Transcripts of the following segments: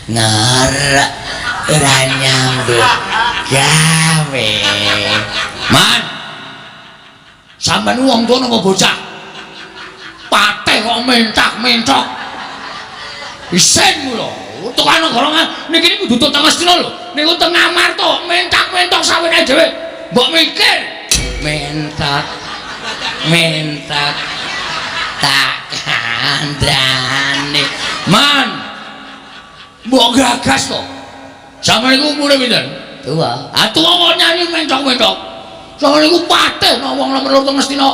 Ngarak ora nyambut gawe. Man. Sampeyan wong tuwa napa bocah? Pateh kok mentak-mentok. Isin kula. Tekan negara niki niku dudu teng Astina lho. Niku teng Amarta, mentak-mentok sawene dhewe. Mbok mikir. Mentok. Mentok. Tak kandhane. Man. Mbok gagas to. Sampeyan niku umure pinten? Tuwa. Ah tuwa kok nyanyi mentok-mentok. Sampeyan niku pateh nek wong nomor loro teng Astina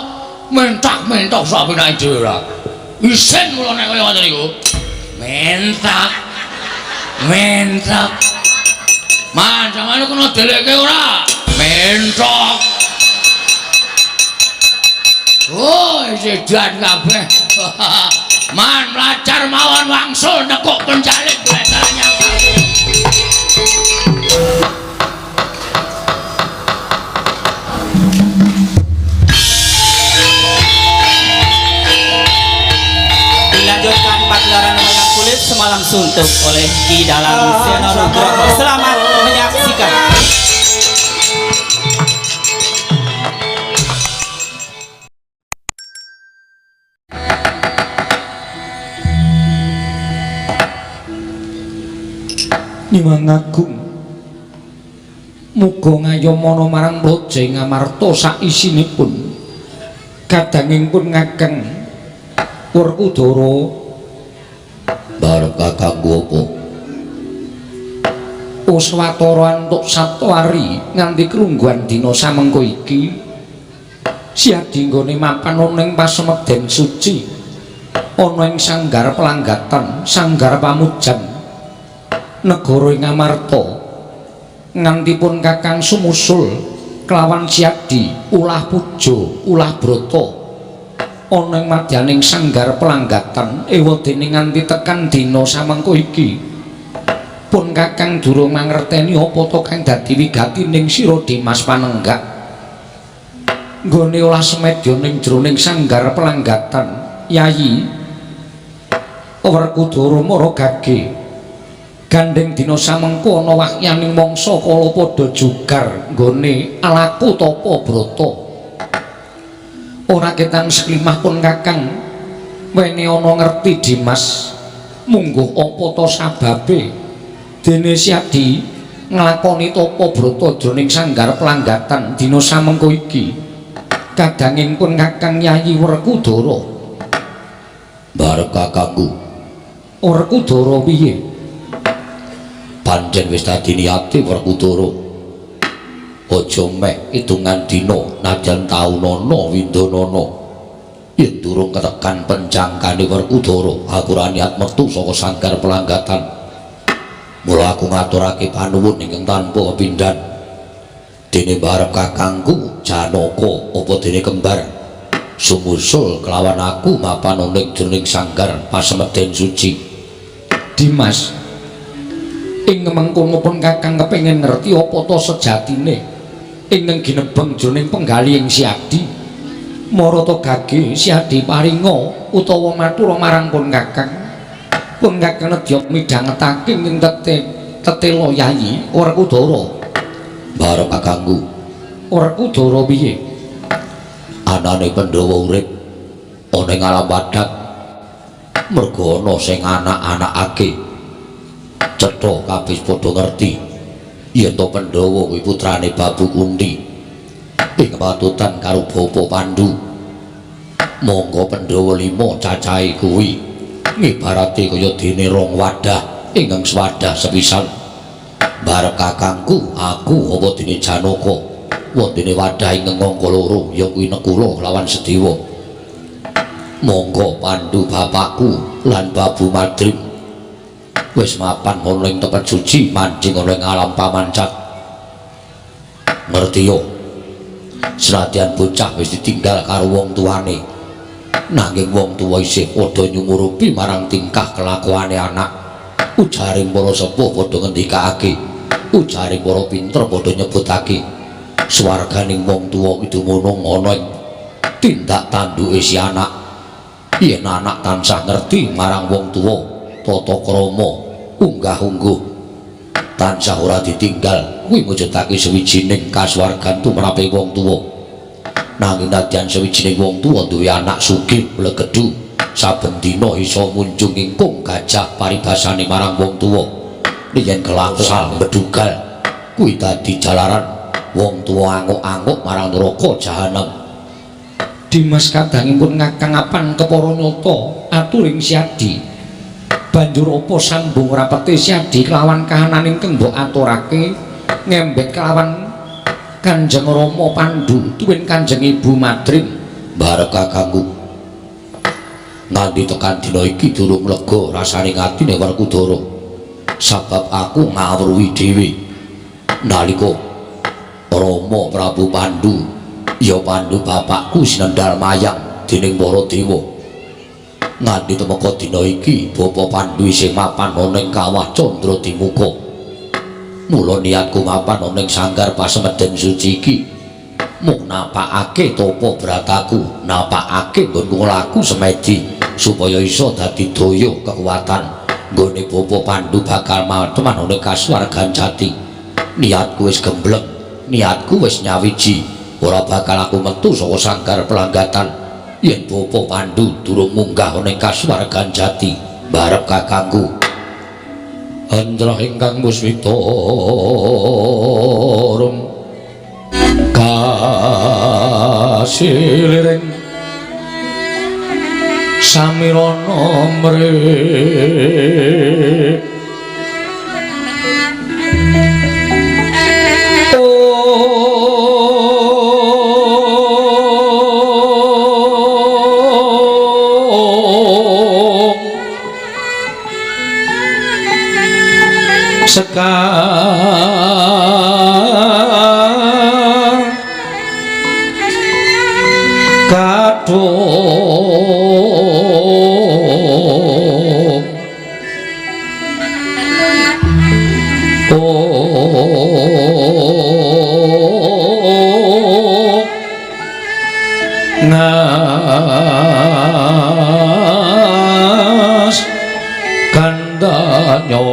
mentak-mentok sapenake dhewe ora. Isin kula nek kaya ngoten niku. Mentok. Mentok. Man, sampeyan kena delekke ora? Mentok. Oh, sedan kabeh. Man, mlajar mawon wangsul nekuk penjalin golek dalan. Dilanjutkan pagelaran wayang kulit semalam suntuk oleh Ki Dalang Seno Nugroho. Selamat menyaksikan. Nyuwun agung muga ngayomana marang Praja ing Amarta saisinipun kadanging pun ngageng Werkudara. Barep kakangku apa? Uswatara antuk satwari nganti krungguan dina samengko iki siadi nggone mapan ana ing pasemeden suci ana ing sanggar pelanggatan sanggar pamujan negara ing Amarta nganti pun kakang sumusul kelawan siadi ulah puja ulah brata ana ing madyaning sanggar pelanggatan ewadene nganti tekan dina samengko iki pun kakang durung mangerteni apa to kang dadi wigatining sira Dimas Panenggak nggone olah semedya ning jroning sanggar pelanggatan. Yayi Werkudara mara gage gandeng dina samengko ana wahyaning mangsa kala padha jugar nggone alaku tapa brata. Ora ketang seklimah pun kakang wene ana ngerti Dimas mungguh apa to sababe dene Siadi nglakoni tapa brata jroning sanggar pelanggatan dina samengko iki kadanging pun kakang Yayi Werkudara. Barep kakangku Werkudara piye? Pancen wis dadi niate Werkudara aja meh hitungan dina najan taunana windanana yen durung ketekan penjangkane Werkudara aku ora niat metu saka sanggar pelanggatan. Mula aku ngaturake panuwun ingkang tanpa pepindhan dene barep kakangku Janaka apa dene kembar sumusul kelawan aku mapan ning jroning sanggar pasemeden suci. Dimas ing mengkono pun kakang kepengin ngerti apa to sejatine ingkang ginebeng jroning penggalih ing Siadi. Marata gage Siadi paringa utawa matura marang pun kakang. Pun kakang nedya midhangetake ing tetela Yayi Werkudara. Barep kakangku Werkudara piye? Anane Pandhawa urip ana ing alam wadat merga ana sing anak-anakake cetha kabeh padha ngerti yen to Pandhawa kuwi putrane Babu Kunti ing patutan karo Bapa Pandu. Monggo Pandhawa 5 cacahe kuwi ngibarate kaya dene rong wadah ingkang swadah sepisan. Barep kakangku aku apa dene Janaka wondene wadah ingkang angka loro ya kuwi Nekula lawan Sedewa. Monggo Pandu bapakku lan Babu Madrim wis mapan ana ing tempat suci manjing ana ing alam pamancat. Ngerti yo senadyan bocah wis ditinggal karo wong tuane nanging wong tuwa isih padha nyumurupi marang tingkah kelakuane anak. Ujaring para sepuh padha ngendikake, ujaring para pinter padha nyebutake swarganing wong tuwa kuwi dumunung ana ing tindak tanduke si anak. Yen anak tansah ngerti marang wong tuwa tata krama unggah-ungguh tansah ora ditinggal kuwi mujudake sawijining kasuwargan tumrape wong tuwa. Nanging nadyan sawijining wong tuwa duwe anak sugih mlegedhu saben dina iso munjung ingkung gajah paribasane marang wong tuwa, yen kelangsal medugal kuwi dadi jalaran wong tuwa anguk-anguk marang neraka jahanam. Dimas kadangipun ngakang apan kepara nyata aturing Siadi. Banjur apa sambung rapete Siadi kelawan kahanan ingkang mbok aturake ngembet kelawan Kanjeng Rama Pandu tuwin Kanjeng Ibu Madrim. Barep kakangku nganti tekan dina iki durung lega rasane atine Werkudara, sabab aku ngawruhi dhewe nalika Rama Prabu Pandu ya Pandu bapakku sinendal mayang dening para dewa. Nganti temeka dina iki Bapa Pandu isih mapan ana ing kawah Candra Dimuka. Mula niatku mapan ana ing sanggar pasemeden suci iki mung napakake tapa brataku, napakake nggonku nglaku semedi supaya iso dadi daya kekuatan nggone Bapa Pandu bakal mateman ana kasuwargan jati. Niatku wis gembleng, niatku wis nyawiji, ora bakal aku metu saka sanggar pelanggatan yen Bapa Pandu durung munggah ana ing kasuwargan jati. Barep kakangku andrah ingkang muswita rum kasiliring samirana mrih sekar kadung ngas kandanyo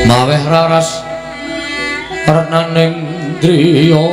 maweh raras renaning driya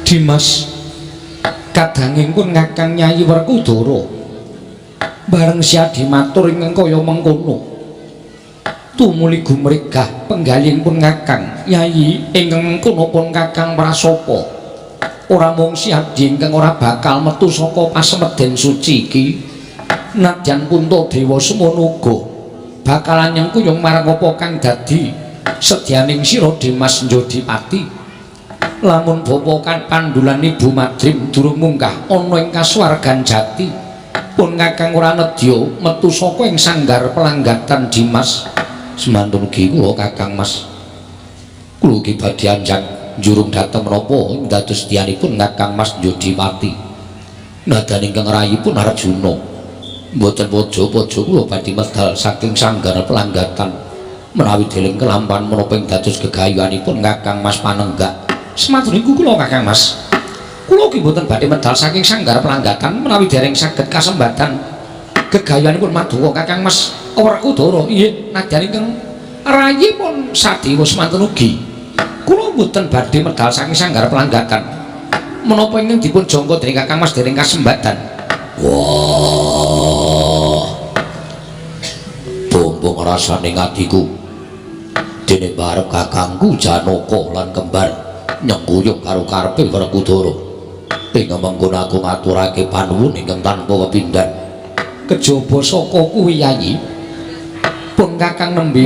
Dimas kadanging pun ngakang Nyai Werkudara bareng Siadi matur ingkang kaya mengkono tumuli gumregah penggalihipun pun ngakang Nyai ingkang mengkono pun kakang prasapa. Ora mung Siadi ingkang ora bakal metu saka pasemeden suci iki, nadyan Puntadewa semono uga bakalan nyengkuyung marang apa kang dadi sedyaning sira Dimas Njodipati. Lamun bapa kan Pandulan Ibu Madrim durung munggah ana ing kasuwargan jati pun kakang ora nedya metu saka ing sanggar pelanggatan Dimas. Semantun ugi kula kakang Mas, kula ugi badhe anjang njurung dhateng menapa ing dados tiyanipun kakang Mas Njodipati. Nadan ingkang rayipun Arjuna mboten waja-waja kula badhe medal saking sanggar pelanggatan menawi deling kelampan menapa ing dados gegayuhanipun kakang Mas panenggak. Sematur niku kula kakang Mas, kula ugi mboten badhe medal saking sanggar pelanggatan menawi dereng saged kasembatan gegayuhanipun maduka kakang Mas Werkudara. Inggih, nadyan ingkang rayipun Sadewa semanten ugi kula mboten badhe medal saking sanggar pelanggatan menapa ingkang dipun jangka dening kakang Mas dereng kasembatan. Wah, bombong rasane atiku dene barep kakangku Janaka lan kembar nyengkuyung karo karepe Werkudara. Ing mengkono aku ngaturake panuwun ingkang tanpa pepindhan. Kejaba saka kuwi Yayi, pun Kakang nembe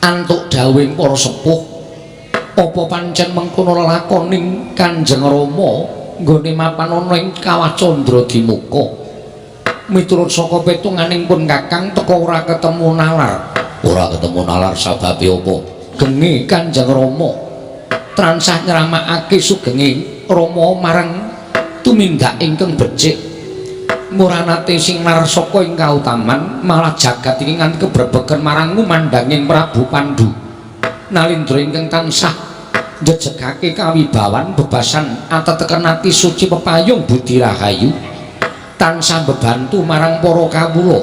antuk dawuhing para sepuh, apa pancen mengkono lelakoning Kanjeng Rama nggone mapan ana ing Kawah Candradimuka? Miturut saka petunganing pun Kakang teka ora ketemu nalar. Ora ketemu nalar sababe apa? Genge Kanjeng Rama tansah nyramakake sugenge Rama marang tumindak ingkang becik. Muranate sing narsaka ing kautaman malah jagat iki nganti kebrebegen marang ngumandhanging Prabu Pandu. Nalindra ingkang tansah njejegake kawibawan bebasan ateteken ati suci pepayung budi rahayu tansah bebantu marang para kawula.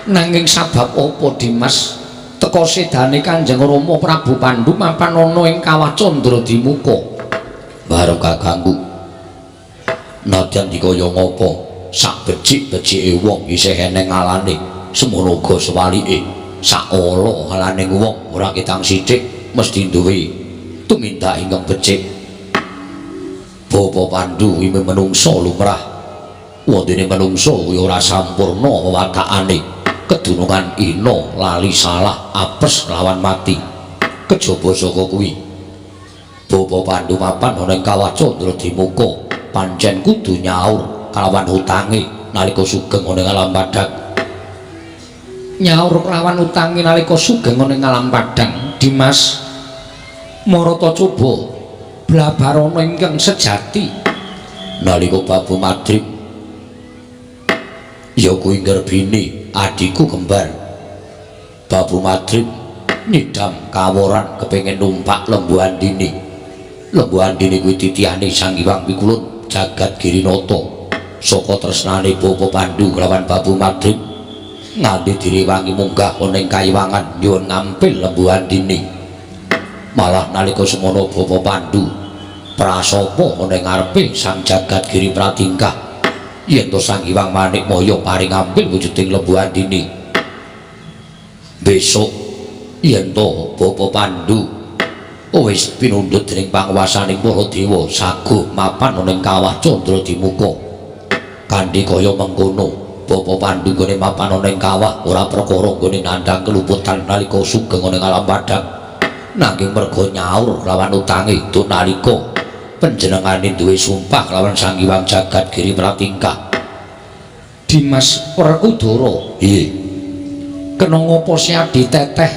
Nanging sabab apa Dimas teka sedane Kanjeng Rama Prabu Pandu mapan ana ing Kawah Candradimuka? Bareng kakangku, nadyan dikaya ngapa sak becik-becike wong isih eneng alane, semono uga sewalike sak ala alaning wong ora ketang sithik mesti duwe tumindak ingkang becik. Bapa Pandu kuwi menungsa lumrah, wondene menungsa kuwi ora sampurna wewatakane, kedunungan ina lali salah apes lawan mati. Kejaba saka kuwi Bapa Pandu mapan ana ing Kawah Candradimuka pancen kudu nyaur kalawan hutange nalika sugeng ana ing alam padhang. Nyaur kelawan utange nalika sugeng ana ing alam padhang. Dimas marata coba blabarana ingkang sejati. Nalika Babu Madrim ya kuwi ngrebini adhiku kembar. Babu Madrim nyidam kaworan kepengin numpak Lembu Andini. Lembu Andini kuwi titihane Sang Hyang Wikulun Jagat Girinata. Saka tresnane Bapa Pandu kelawan Babu Madrim nganti direwangi munggah ana ing kayiwangan nyuwun ngampil Lembu Andini. Malah nalika semono Bapa Pandu prasapa ana ing ngarepe Sang Jagat Giri Pratingkah yen to Sang Hyang Manikmaya paring ampil wujuding Lembu Andini. Besok yen to Bapa Pandu wis pinundhut dening panguwasaning para dewa saguh mapan ana ing Kawah Candradimuka. Kanthi kaya mengkono Bapa Pandu nggone mapan ana ing kawah ora perkara nggone nandhang keluputan nalika sugeng ana ing alam padhang, nanging merga nyaur lawan utange itu nalika panjenengane duwe sumpah lawan Sang Hyang Jagat Giri Pratingkah. Dimas Werkudara, piye? Kena ngapa Siadi teteh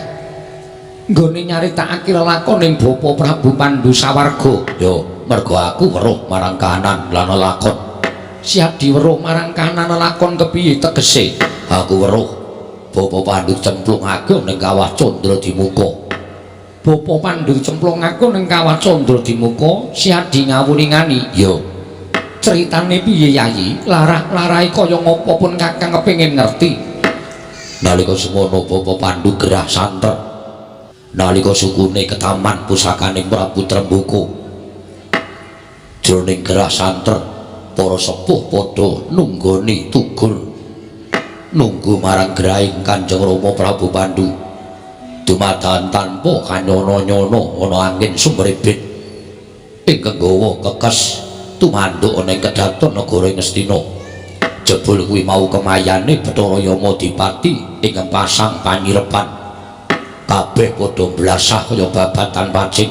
nggone nyaritakake lelakoning Bapa Prabu Pandu sawarga? Ya merga aku weruh marang kahanan lan lelakon. Siadi weruh marang kahanan lelakon kepiye tegese? Aku weruh Bapa Pandu cemplungake ning Kawah Candradimuka. Bapa Pandu cemplungake ning Kawah Candradimuka, Siadi ngawuningani. Ya critane piye Yayi? Larah-larahe kaya ngapa pun Kakang kepengin ngerti. Nalika semono Bapa Pandu gerah santer nalika sukune ketaman pusakaning Prabu Tremboko. Jroning gerah santer para sepuh padha nunggoni tugur nunggu marang gerahing Kanjeng Rama Prabu Pandu. Dumadakan tanpa kanyono-nyono ana angin sumrebit ingkang gawa kekes tumanduk ana ing kedaton negara Ngastina. Jebul kuwi mau kemayane Bathara Yama Dipati ingkang pasang panyirepan. Kabeh padha blasah kaya babatan pacing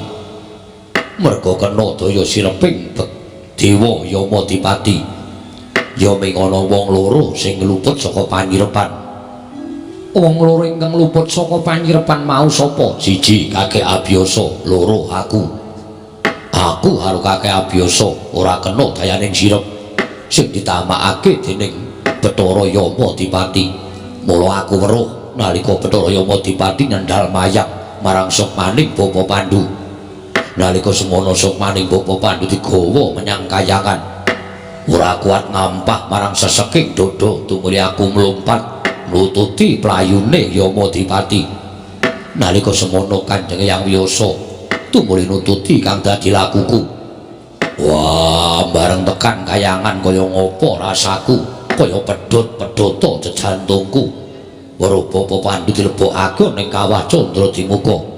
merga kena daya sireping Dewa Yama Dipati. Ya ming ana wong loro sing luput saka panyirepan. Wong loro ingkang luput saka panyirepan mau sapa? Siji Kakek Abiyasa, loro aku. Aku karo Kakek Abiyasa ora kena dayaning sirep sing ditamakake dening Bathara Yama Dipati. Mula aku weruh nalika Bathara Yama Dipati nyendal mayang marang sukmaning Bapa Pandu. Nalika semono sukmaning Bapa Pandu digawa menyang kayangan. Ora kuat ngampah marang seseking dada tumuli aku mlumpat nututi playune Yama Dipati. Nalika semono Kanjeng Hyang Wiyasa tumuli nututi kang dadi lakuku. Wah, bareng tekan kayangan kaya ngopo rasaku, kaya pedhot-pedhota jejantungku. Weruh Bapa Pandu dilebokake ning Kawah Candradimuka.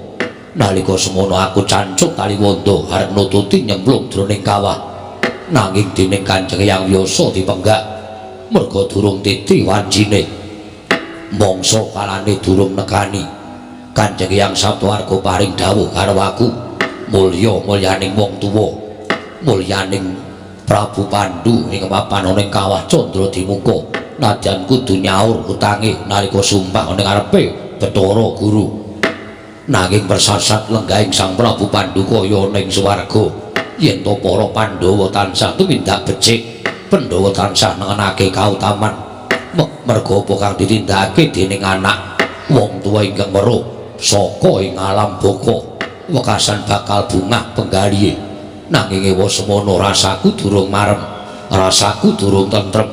Nalika semono aku cancuk tali wanda arep nututi nyemplung jroning kawah. Nanging dening Kanjeng Hyang Wiyasa dipenggak. Merga durung titi wancine. Mangsa kalane durung nekani. Kanjeng Hyang Saptawarga paring dawuh karo aku, mulya mulyaning wong tuwa, mulyaning Prabu Pandu ing mapan ana ing Kawah Candra Dimuka. Nadyan kudu nyaur utange nalika sumpah ana ngarepe Bathara Guru. Nanging persasat lenggahing Sang Prabu Pandu kaya ning swarga. Yen to para Pandhawa tansah tumindak becik, Pandhawa tansah nengenake kautaman. Merga apa kang ditindakake dening anak wong tuwa ingkang weruh saka ing alam baka, wekasan bakal bungah penggalihe. Nanging ewa semono rasaku durung marem, rasaku durung tentrem.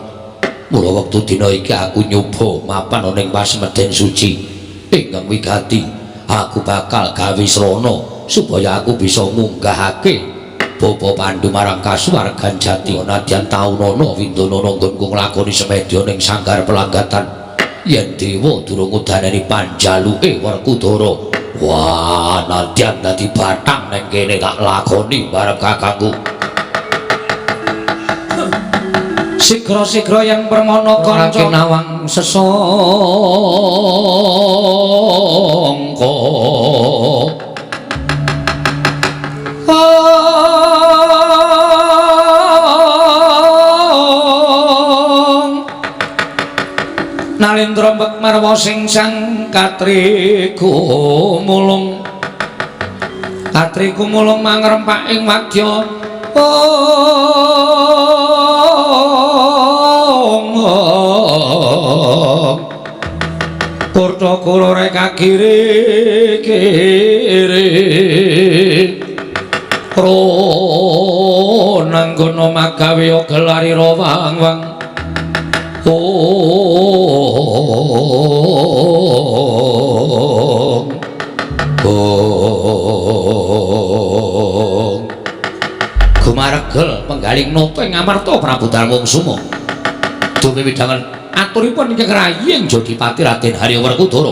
Mula wektu dina iki aku nyoba mapan ana ing pasemeden suci ingkang wigati. Aku bakal gawe srana supaya aku bisa munggahake Bapa Pandu marang kasuwargan jati. Nadyan taunana windana nggonku nglakoni semedya ning sanggar pelanggatan, yen dewa durung udaneni panjaluke Werkudara. Wah, nadyan dadi bathang ning kene tak lakoni bareng kakangku. Sigra-sigra yang permana kanca nawang sesangka. Nalindra mbek marwa sing sang katriku mulung, katriku mulung mangrempak ing wadya. Kurta kula reka kiri kiri ro nanggono magawe gelari ro wang wang. Ong Gumaregel penggaling nata ing Amarta Prabu Darmawangsa. Duwe widangan aturipun ingkang rayi Jodipati Raden Harya Werkudara.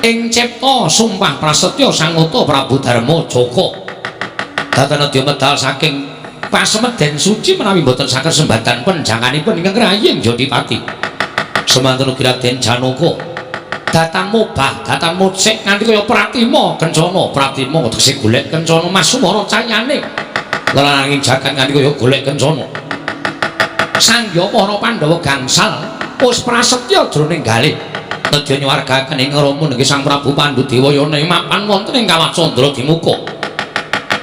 Ing cipta sumpah prasetya sangota Prabu Darma Jaka. Datan nedya medal saking pasemeden suci menawi boten saged sembatan penjanganipun ingkang rayi Jodipati. Semanten ugi Raden Janaka. Datan mobah, datan mucik nganti kaya Pratima kencana, Pratima tegese golek kencana Mas Sumara cayane. Lan jagat nganti kaya golek kencana. Sangya para Pandhawa gangsal wis prasetya jroning galih. Nedya nyuwargaken ing rama nggih Sang Prabu Pandu Dewayana mapan wonten ing Kawah Candra Dimuka.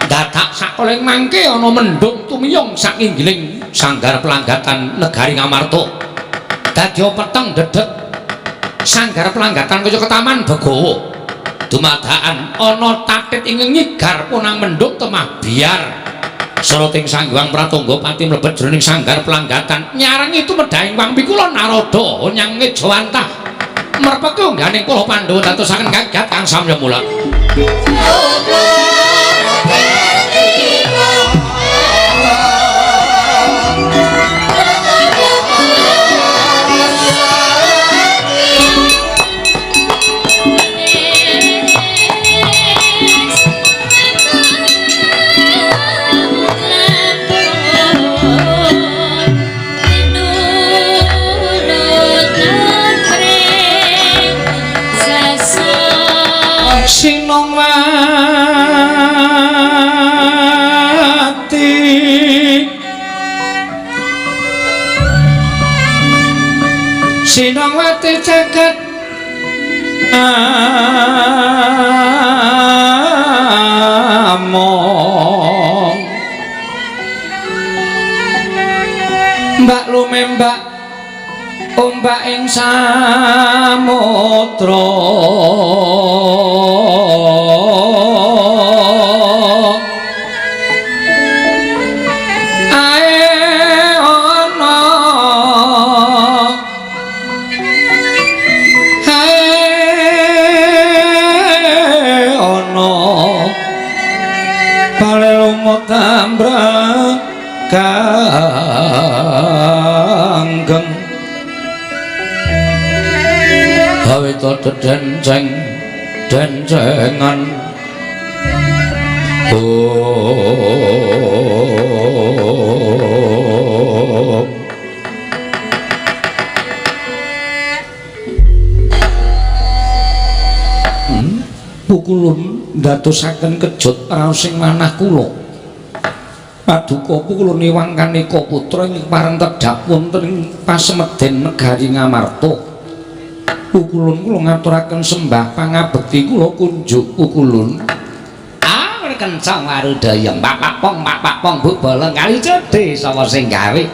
Dadak sakoling mangke ana mendung tumiyong sakinggiling sanggar pelanggatan negari Ngamarta. Dadya peteng dedet sanggar pelanggatan kaya ketaman Begawa. Dumadakan ana tatit ingkang nyigar punang mendung temah biar. Soroting Sang Hyang Pratangga pati mlebet jroning sanggar pelanggatan nyarengi tumedhahing wang pikula Narada nyang Ngejawantah merpeke ungganing para Pandhawa datosaken kagat kang samya mula. Sinongwati Sinongwati jagat among Mbak lumembak ombak ing samudra ae ana ae ana bale lumut ambrang kanggeng Awita dedenceng dencengan om Pukulun ndadosaken kejut raos ing manah kula. Paduka pukulun Iwang Kaneka Putra ing pareng tedhak wonten ing pasemeden negari Ngamarta. Pukulun kula ngaturaken sembah pangabekti kula kunjuk pukulun. Ah, kencang warudaya. Pak pong, pak pong, bu bolong kali cedhe sapa sing gawe.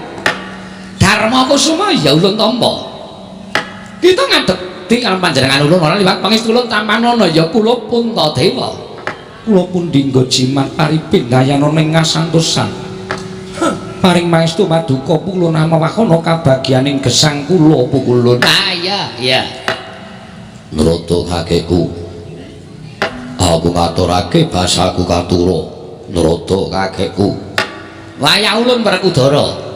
Dharma Kusuma ya ulun tampa. Kita ngadeg karo panjenengan ulun ora liwat pangestu ulun tampanana ya kula Puntadewa. Kula pundi nggo jimat paripin dayana ning ngasantosan. Paring pangestu paduka pukulun amawahana kabagyaning gesang kula pukulun. Ah iya, iya. Nrata kakekku. Aku ngaturake basaku katura. Nrata kakekku. Wayah ulun Werkudara.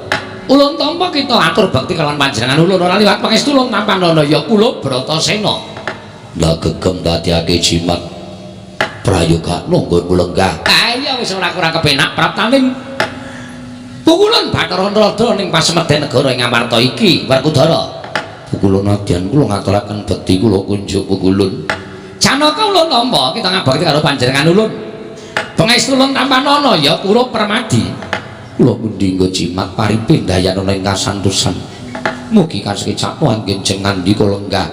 Ulun tampa kita atur bekti kalawan panjenengan ulun ora liwat pangestu ulun tampanana ya kula Bratasena. Lah gegem dadiake jimat prayogakno nggonmu lenggah. Ah iya wis ora kurang kepenak praptaning pukulun Bathara Narada ning pasemeden negara ing Amarta iki Werkudara. Pukulun nadyan kula ngaturaken bekti kula kunjuk pukulun. Janaka ulun tampa kita ngabekti karo panjenengan ulun. Pangestu ulun tampanana ya kula Permadi. Kula pundi nggo jimat paripin dayana ing kasantosan. Mugi kasekecakno anggen jeng ngandika lenggah.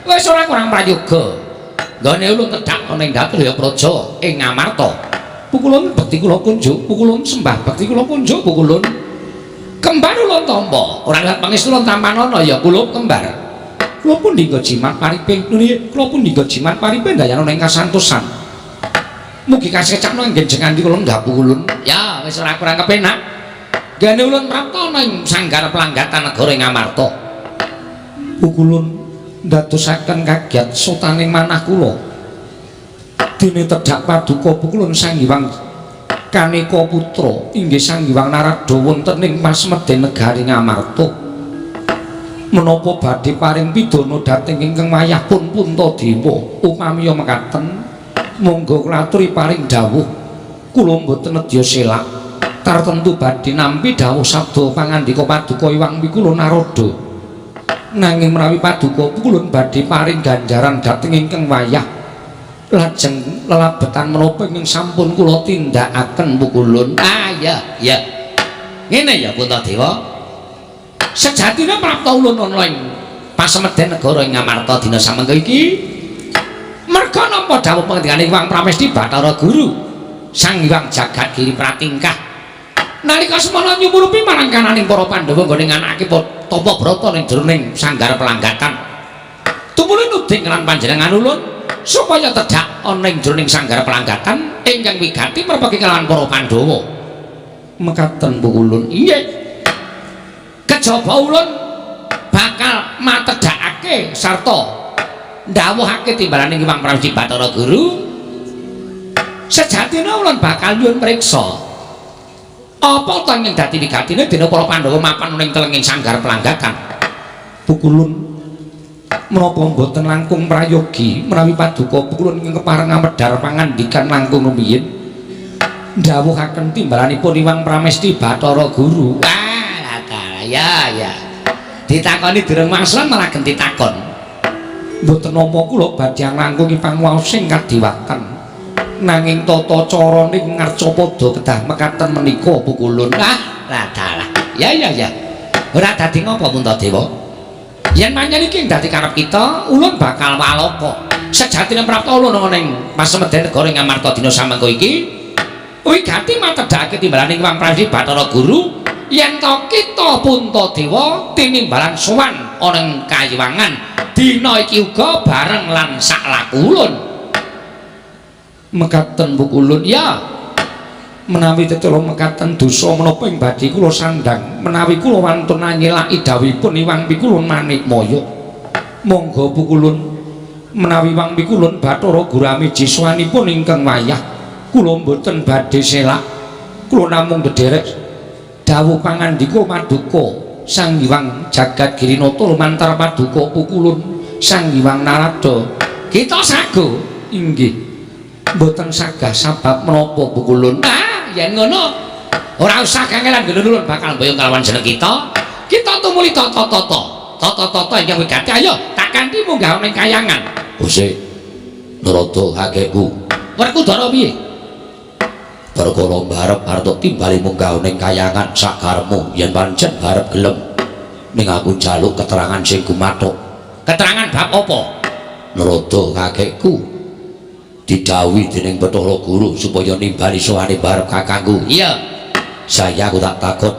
Wis ora kurang prayoga. Nggone ulun tedhak ana ing Datrya Praja ing Ngamarta. Pukulun bekti kula kunjuk, pukulun sembah bekti kula kunjuk pukulun. Kembar ulun tampa, ora liwat pangestu ulun tampanana ya kula kembar. Kula pundi nggo jimat paripin, kula pundi nggo jimat paripin dayana ing kasantosan. Mugi kasekecakno anggen jeng ngandika lenggah pukulun. Ya wis ora kurang kepenak. Gane ulun prapta ana ing sanggar pelanggatan negara ing Amarta. Pukulun ndadosaken kagiat sotaning manah kula. Dene tedhak paduka pukulun Sang Hyang Kaneka Putra inggih Sang Hyang Narada wonten ing pasemeden negari Ngamarta. Menapa badhe paring pidana dhateng ingkang wayah pun Puntadewa? Upami mekaten monggo kula aturi paring dawuh. Kula mboten nedya selak. Tartemtu badhe nampi dawuh sabda pangandika paduka Hyang Pikula Narada. Nanging menawi paduka pukulun badhe paring ganjaran dhateng ingkang wayah lajeng lelabetan menapa ingkang sampun kula tindakaken pukulun. Ah iya, iya. Ngene ya Puntadewa. Sejatine prapta ulun ana ing pasemeden negara ing Ngamarta dina samengko iki merga nampa dawuh pangandikane Hyang Pramesti Bathara Guru Sang Hyang Jagat Giri Pratingkah. Nalika semana nyumurupi marang kananing para Pandhawa nggone nganakake tapa brata ning jroning sanggar pelanggatan. Tumuli nuding lan panjenengan ulun supaya tedhak ana ing jroning sanggar pelanggatan ingkang wigati merpeki kalawan para Pandhawa. Mekaten pukulun. Inggih. Kejaba ulun bakal matedhakake sarta ndhawuhake timbalane Hyang Pramesti Bathara Guru. Sejatine ulun bakal nyuwun priksa. Apa ta ingkang dadi wigatine dene para Pandhawa mapan ning telenging sanggar pelanggatan? Pukulun menapa mboten langkung prayogi menawi paduka pukulun ingkang kepareng amedhar pangandikan langkung rumiyin ndhawuhaken timbalanipun Hyang Pramesti Bathara Guru. Ah, ya ya. Ditakoni durung mangsulan malah genti takon. Mboten napa kula badhe nglangkungi panguwaos sing kadiwatan. Nanging tata carane ngarcapada kedah mekaten menika pukulun. Ah, dalah. Ya ya ya. Ora dadi ngapa Puntadewa? Yen pancen iki dadi karep kita, ulun bakal waloka. Sejatine prapta ulun ana ing pasemeden negara ing Amarta dina samengko iki wigati matedhakake timbalane Hyang Pramesti Bathara Guru yen to kita Puntadewa tinimbalan sowan ana ing kayiwangan dina iki uga bareng lan saklaku ulun. Mekaten pukulun. Ya, menawi tetela mekaten dosa menapa ing badhe kula sandhang menawi kula wantun anyelaki dawuhipun Hyang Pikulun Manikmaya. Monggo pukulun menawi Hyang Pikulun Bathara Guru amiji sowanipun ingkang wayah kula mboten badhe selak. Kula namung ndherek dawuh pangandika paduka Sang Hyang Jagat Girinata lumantar paduka pukulun Sang Hyang Narada. Kita sago inggih. Mboten sagah sabab menapa pukulun. Ah, yen ngono ora usah kangelan ngene ulun bakal mboyong kalawan jeneng kita. Kita tumuli tata-tata. Tata-tata ingkang wigati ayo tak kanthi munggah ning kayangan. Hose. Narada kakekku. Werkudara piye? Perkara mbarep arep timbali munggah ning kayangan sakarepmu yen pancen barep gelem. Ning aku njaluk keterangan sing gumathok. Keterangan bab apa? Narada kakekku didhawuhi dening Bathara Guru supaya nimbali sowane barep kakangku. Iya. Saya aku tak takon.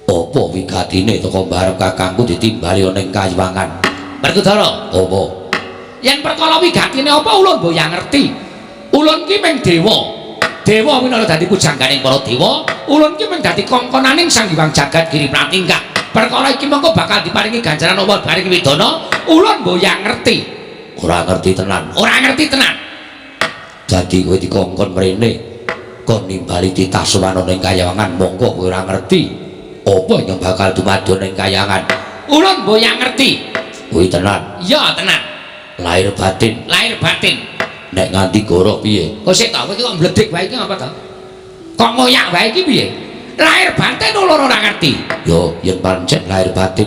Apa wigatine teko barep kakangku ditimbali ning kayangan? Werkudara, apa? Yen perkara wigatine apa ulun mboyang ngerti. Ulun ki mung dewa. Dewa winara dadi pujangganing para dewa, ulun ki mung dadi kongkonaning Sang Hyang Jagat Giri Pratingkah. Perkara iki mengko bakal diparingi ganjaran apa diparingi widana, ulun mboyang ngerti. Ora ngerti tenan. Ora ngerti tenan. Dadi kowe dikongkon mrene kon nimbali titah sowan ning kayangan, mongko kowe ora ngerti apa ingkang bakal dumadya ning kayangan. Ulun mboyang ngerti. Kuwi tenan. Iya, tenan. Lahir batin. Lahir batin. Nek nganti goroh piye? Kok sik ta, kowe iki kok mledhik wae iki apa ta? Kok ngoyak wae iki piye? Lahir batin ulun ora ngerti. Yo, yen pancen lahir batin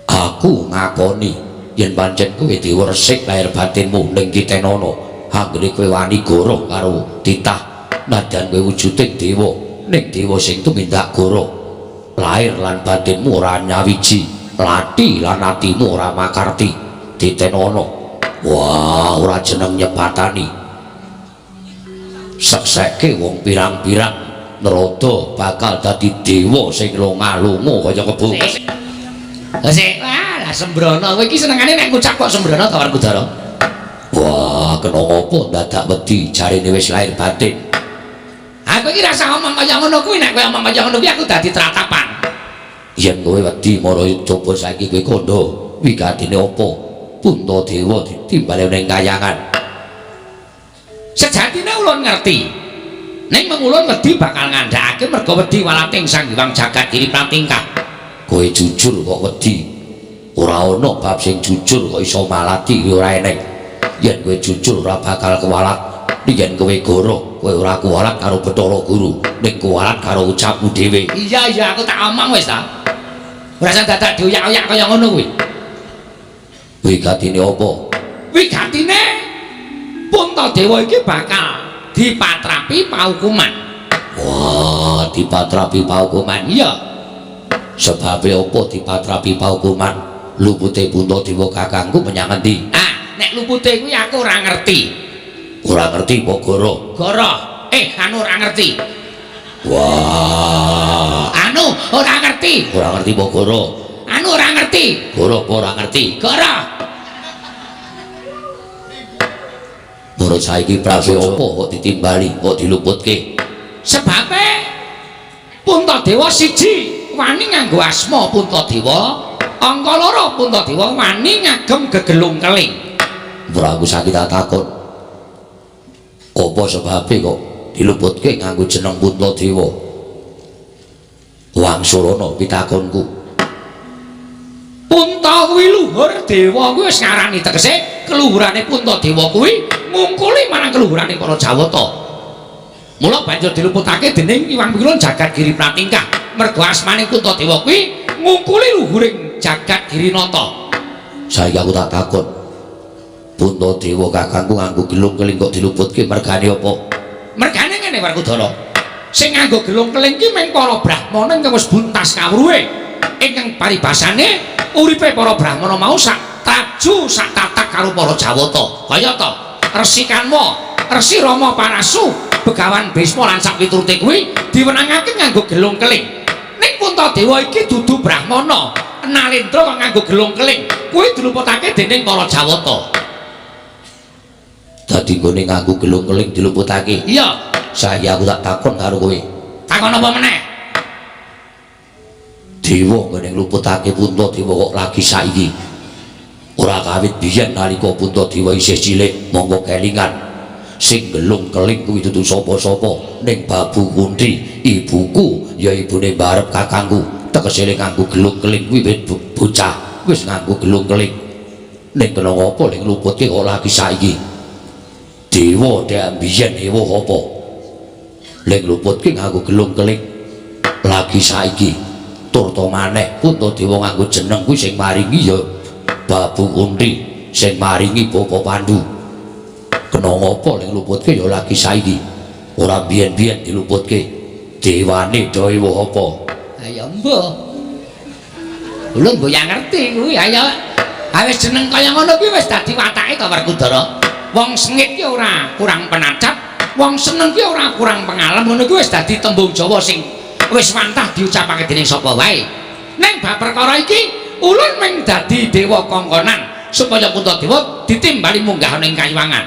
aku ngakoni yen pancen kowe dewa resik lahir batinmu ning titenono. Anggene kowe wani goroh karo titah nadyan kowe wujuding dewa, ning dewa sing tumindak goroh. Lahir lan batinmu ora nyawiji, lati lan atimu ora makarti. Titenono. Wah, ora jeneng nyebatani. Sekseke wong pirang-pirang Narada bakal dadi dewa sing lunga-lunga kaya kebo. Sik, wah, lah sembrono. Kowe iki senengane nek ngucap kok sembrono ta Werkudara? Wah, kena ngopo dadak wedi jarene wis lahir batin. Aku iki rasa omong kaya ngono kuwi, nek kowe omong kaya ngono kuwi aku dadi tratapan. Yen kowe wedi mara coba saiki kowe kandha wigatine apa? Puntadewa ditimbali ning kayangan. Sejatine ulun ngerti. Ning mung ulun wedi bakal ngandhakake merga wedi walating Sang Hyang Jagat Giri Pratingkah. Kowe jujur kok wedi. Ora ana bab sing jujur kok iso malati kuwi ora eneng. Yen kowe jujur ora bakal kewalat. Yen kowe goroh, kowe ora kuwalat karo Bathara Guru, ning kuwalat karo ucapmu dhewe. Iya iya aku tak omong wis ta. Ora usah dadak dioyak-oyak kaya ngono kuwi. Wigatine apa? Wigatine Puntadewa iki bakal dipatrapi paukuman. Wah, dipatrapi paukuman. Iya. Sebabe apa dipatrapi paukuman? Lupute Puntadewa kakangku menyang endi? Ah, nek lupute kuwi aku ora ngerti. Ora ngerti apa goroh? Goroh. Anu ora ngerti. Wah, anu ora ngerti. Ora ngerti apa goroh? Anu ora ngerti. Goroh apa ora ngerti? Goroh. Menurut saiki prabe apa kok ditimbali, kok diluputke? Sebabe Puntadewa siji wani nganggo asma Puntadewa, angka loro Puntadewa wani ngagem gegelung keling. Ora aku sakit takon. Apa sebabe kok diluputke nganggo jeneng Puntadewa? Wangsulana pitakonku. Punta kuwi luhur dewa kuwi wis ngarani tegese keluhurane Puntadewa kuwi ngungkuli marang keluhurane para Jawata. Mula banjur diluputake dening Hyang Pilun Jagat Giri Pratingkah. Mergo asmane Puntadewa kuwi ngungkuli luhuring Jagat Girinata. Saiki aku tak takon. Puntadewa kakangku nganggo gelung keling kok diluputke mergane apa? Mergane ngene Werkudara. Sing nganggo gelung keling ki mung para brahmana ingkang wis buntas kawruhe. Ingkang paribasane uripe para brahmana mau sak traju sak tatak karo para Jawata. Kayata Resi Kanwa, Resi Rama Parasu, Begawan Bisma lan sak piturute kuwi diwenangake nganggo gelung keling. Ning Puntadewa iki dudu brahmana, nalendra kok nganggo gelung keling. Kuwi diluputake dening para Jawata. Dadi nggone nganggo gelung keling diluputake. Iya. Saiki aku tak takon karo kowe. Takon apa meneh? Dewa nggone ngluputake Puntadewa kok lagi saiki. Ora kawit biyen nalika Puntadewa isih cilik, monggo kelingan. Sing gelung keling kuwi dudu sapa-sapa ning Babu Kunti, ibuku ya ibune mbarep kakangku. Tegese nganggo gelung keling kuwi wit bocah wis nganggo gelung keling. Ning kena apa ning ngluputke kok lagi saiki? Dewa dek biyen ewuh apa? Ning ngluputke nganggo gelung keling lagi saiki. Turta maneh Puntadewa nganggo jeneng kuwi sing maringi ya Babu Kunti. Sing maringi Bapa Pandu. Kena ngapa ning luputke ya lagi saiki. Ora biyen-biyen diluputke. Dewane dewa apa? Ayo mbuh. Ulun mbok ya ngerti kuwi. Ayo wis jeneng kaya ngono kuwi wis dadi watake to Werkudara. Wong sengit ki ora kurang penacap, wong seneng ki ora kurang pengalem, ngono kuwi wis dadi tembung Jawa sing wis wantah diucapake dening sapa wae. Ning bab perkara iki ulun mung dadi dewa kongkonan supaya Puntadewa ditimbali munggah ning kayangan.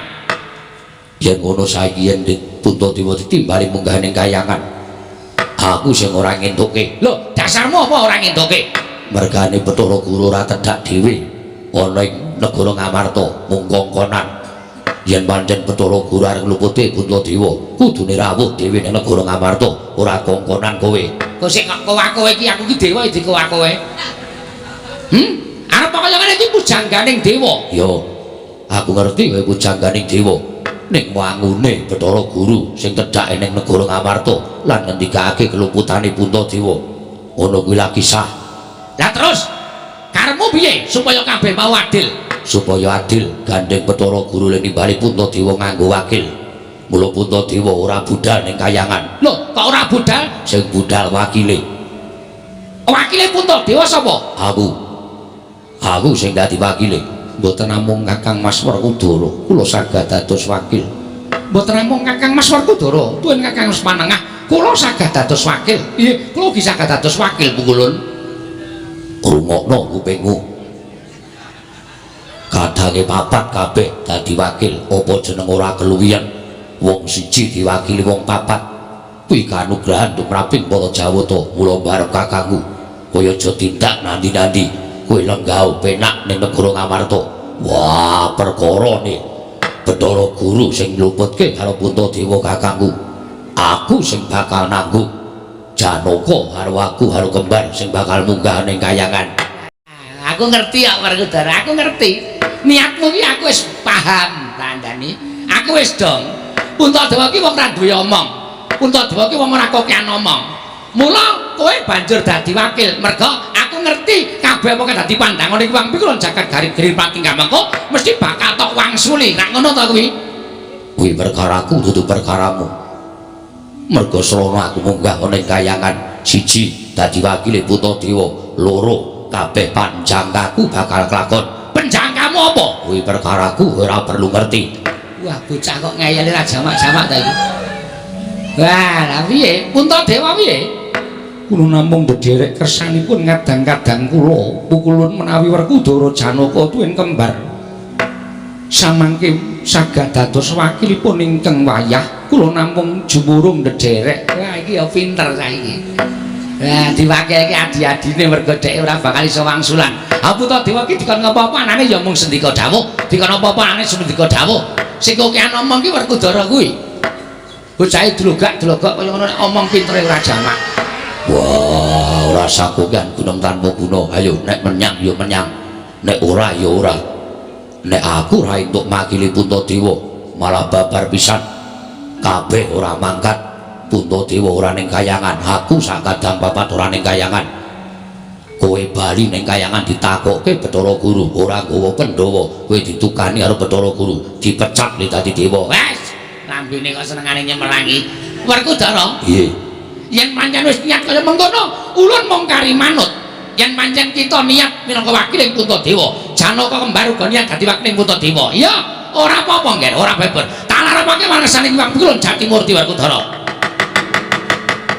Yen ngono saiki yen Puntadewa ditimbali munggah ning kayangan, aku sing ora ngentuke. Lho, dasarmu apa ora ngentuke? Mergane Bathara Guru ora tedhak dhewe ana ing negara Ngamarta mung kongkonan. Yen pancen Bathara Guru arep nglupute Puntadewa, kudune rawuh dhewe ning negara Ngamarta, ora kongkonan kowe. Kok sik kok kowe iki aku iki dewa iki kowe. Arep kaya ngene iki pujangganing dewa. Ya, aku ngerti kowe pujangganing dewa. Ning wangune Bathara Guru sing tedhake ning negara Ngamarta lan ngendikake keluputane Puntadewa. Ngono kuwi lagi sah. Lah terus karepmu piye supaya kabeh mau adil? Supaya adil gandeng Bathara Guru lan nimbali Puntadewa nganggo wakil. Mula Puntadewa ora budal ning kayangan. Lho, kok ora budal? Sing budal wakile. Wakile Puntadewa sapa? Aku. Aku sing dadi wakile. Mboten namung Kakang Mas Werkudara, kula saged dados wakil. Mboten namung Kakang Mas Werkudara, tuwin Kakang Mas Panengah, kula saged dados wakil. Iya, kula ugi saged dados wakil Pukulun. Rungokno kupingmu. Kadange papat kabeh dadi wakil, apa jeneng ora keluwihan? Wong siji diwakili wong papat. Kuwi kanugrahan tumraping para Jawata. Mula barep kakangku, kowe aja tindak nandi-nandi. Kowe lenggah penak ning negara Ngamarta. Wah, perkarane Bathara Guru sing ngluputke karo Puntadewa kakangku. Aku sing bakal nanggung. Janaka karo aku karo kembar sing bakal munggah ning kayangan. Aku ngerti kok Werkudara, aku ngerti. Niatmu ki aku wis paham tandani. Aku wis dong. Puntadewa ki wong ra duwe omong. Puntadewa ki wong ora kokean omong. Mula kowe banjur dadi wakil merga aku ngerti kabeh apa dadi pandangane wong pikulon jagat garing-garing pati mengko mesti bakal tok wangsuli. Rak ngono to kuwi? Kuwi perkaraku dudu perkaramu. Merga srana aku munggah ana ing kayangan, siji dadi wakile Puntadewa, loro kabeh panjangkaku bakal kelakon. Penjangkamu apa? Kuwi perkaraku ora perlu ngerti. Wah, bocah kok ngeyel ra jamak-jamak ta iki. Wah, lha piye? Puntadewa piye? Kula namung ndederek kersanipun ngadang-kadang kula pukulun menawi Werkudara Janaka tuwin kembar samangke saged dados wakilipun ingkang wayah kula namung jumurung ndederek. Wah, iki ya pinter saiki. Lah diwakilke adi-adine mergo dheke ora bakal iso wangsulan. Ha Puntadewa iki dikon apa-apa anane ya mung sendika dawuh, dikon apa-apa anane sendika dawuh. Sing kokean omong ki Werkudara kuwi. Bocahe dlogak-dlogok kaya ngono nek omong pintere ora jamak. Wah, ora sakokan gunung tanpa guna. Ayo nek menyang ya menyang, nek ora ya ora. Nek aku ora entuk makili Puntadewa, malah babar pisan. Kabeh ora mangkat. Puntadewa ora ning kayangan, aku sak kadang papat ora ning kayangan. Kowe bali ning kayangan ditakokke Bathara Guru, ora nggawa Pandhawa, kowe ditukani karo Bathara Guru, dipecat li dadi dewa. Wes, lambene kok senengane nyemelangi. Werkudara? Iya. Yen pancen wis niat kaya mengkono, ulun mung kari manut. Yen pancen kita niat minangka wakiling Puntadewa, Janaka kembar uga niat dadi wakiling Puntadewa. Iya, ora apa-apa nggih, ora beber. Tak larepake marang Hyang Pikulun Jatimurti Werkudara.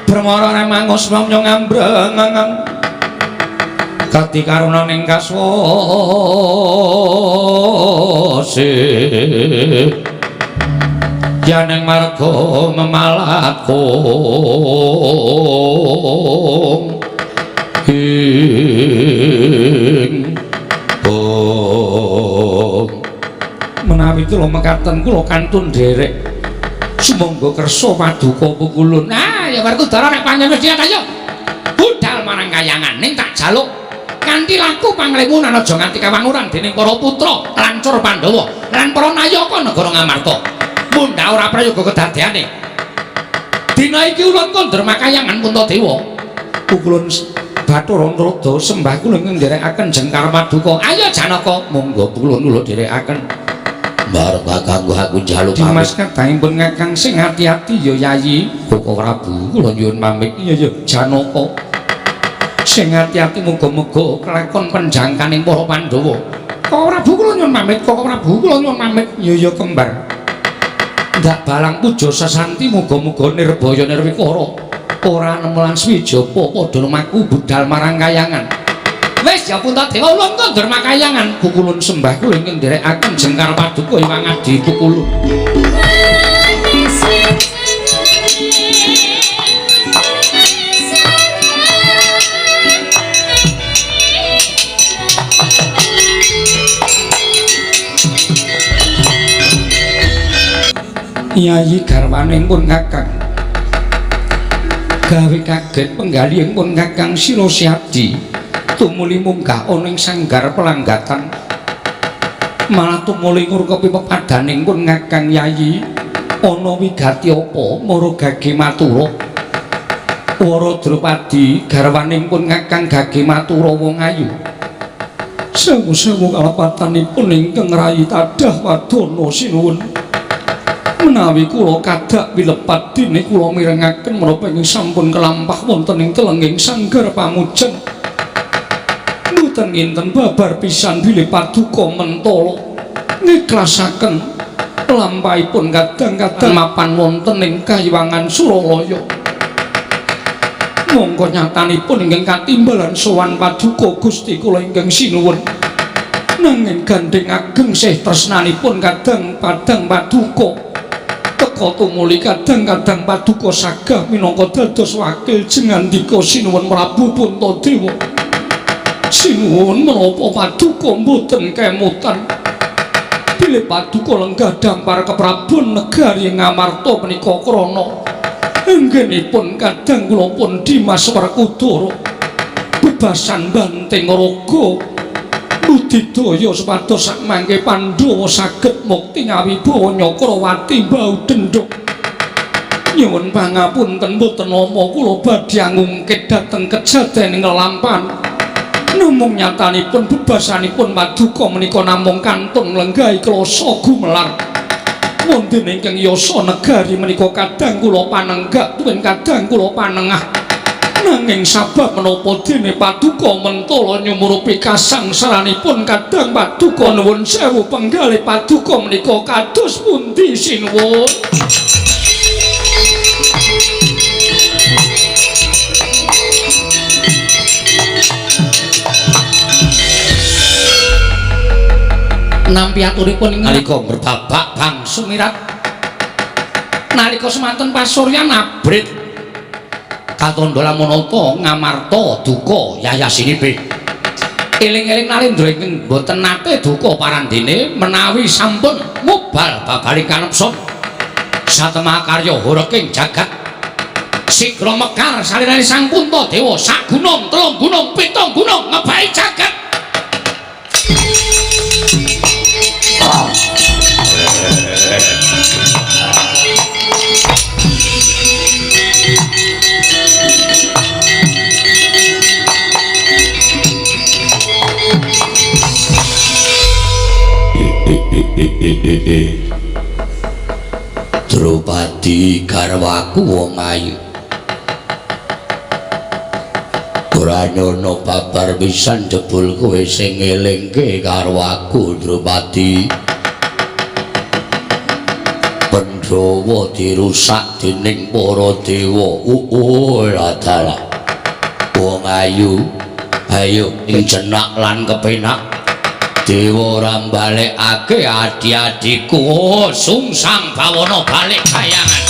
Brahmara remangus wamya ngambreng gati karuna ning kaswase yaneng marga memalakung ing bong menawi kula mekaten kula kantun nderek sumangga kersa paduka pukulun. Nah ya Werkudara nek pancen wis niat ayo budal marang kayangan ning tak jaluk kanthi laku panglimunan aja nganti kawanguran dening para putra lancur Pandhawa lan para nayaka negara Ngamarta. Mundha ora prayoga kedadeane. Dina iki ulun kondur makayangan Puntadewa. Pukulun Bathara Narada sembah kula ingkang nderekaken jengkar paduka. Ayo Janaka, monggo kula kula nderekaken. Bareng kakangku aku njaluk pamit. Dimas kadangipun Kakang sing ati-ati ya Yayi. Koko Prabu kula nyuwun pamit. Iya ya Janaka. Sing ati-ati muga-muga kelakon penjangkaning para Pandhawa. Koko Prabu kula nyuwun pamit. Koko Prabu kula nyuwun pamit. Iya ya kembar. Ndak balang puja sesanti muga-muga nirbaya nirwikara. Ora nemu lan swijapa padha lumaku budal marang kayangan. Wis ya Puntadewa ulun kondur makayangan. Kukulun sembah kula ingkang nderekaken jengkar paduka Hyang Adi Kukulun. Yayi garwane pun Kakang gawe kaget penggalih pun Kakang Sira Siadi tumuli munggah ana ing sanggar pelanggatan malah tumuli ngurkepi pepadaning pun Kakang Yayi ana wigati apa mara gage matura Wara Drupadi garwaning pun Kakang gage matura wong ayu sewu-sewu kalepatanipun ingkang rayi tadah wadana sinuwun. Menawi kula kadak wilepat dene kula mirengaken menapa ingkang sampun kelampah wonten ing telenging sanggar pamujan. Mboten nginten babar pisan bilih paduka mentala ngiklasaken lampahipun kadang-kadang mapan wonten ing kayiwangan Suralaya. Mongko nyatanipun ingkang katimbalan sowan paduka Gusti kula ingkang sinuwun. Nanging gandheng ageng sih tresnanipun kadang padang paduka teka tumuli kadang-kadang paduka sagah minangka dados wakil jengandika sinuwun Prabu Puntadewa. Sinuwun menapa paduka mboten kemutan bilih paduka lenggah dampar keprabon negari Ngamarta menika krana anggenipun kadang kula pun Dimas Werkudara bebasan banting raga budidaya supados sakmangke Pandhawa saged mukti ngawibawa Nyakrawati mbau dendhuk. Nyuwun pangapunten mboten nama kula badhe ngungkit dhateng kejadening lelampahan. Namung nyatanipun bebasanipun paduka menika namung kantun lenggahi klasa gumelar. Wonten ingkang yasa negari menika kadang kula panenggak tuwin kadang kula panengah. Nanging sabab menapa dene paduka mentala nyumurupi kasangsaranipun kadang paduka nuwun sewu penggalih paduka menika kados pundi sinuwun. Nampi aturipun nalika berbabak bang sumirat nalika semanten pasuryan abrit katandha lamunata Ngamarta duka yayasinipe eling-eling Narendra ingkang boten nate duka parandene menawi sampun mubal babaling kanepson satemah karya horeking jagat sigra mekar salirane Sang Puntadewa sak gunung telung gunung pitung gunung ngebahi jagat. Drupadi garwaku wong ayu ora nyono babar pisan jebul kowe sing ngelingke karo aku Drupadi. Pandhawa dirusak dening para dewa. Adalah wong ayu ayo ing jenak lan kepenak dewa ora mbalekake adi-adiku. Sungsang bawana balik kayangan.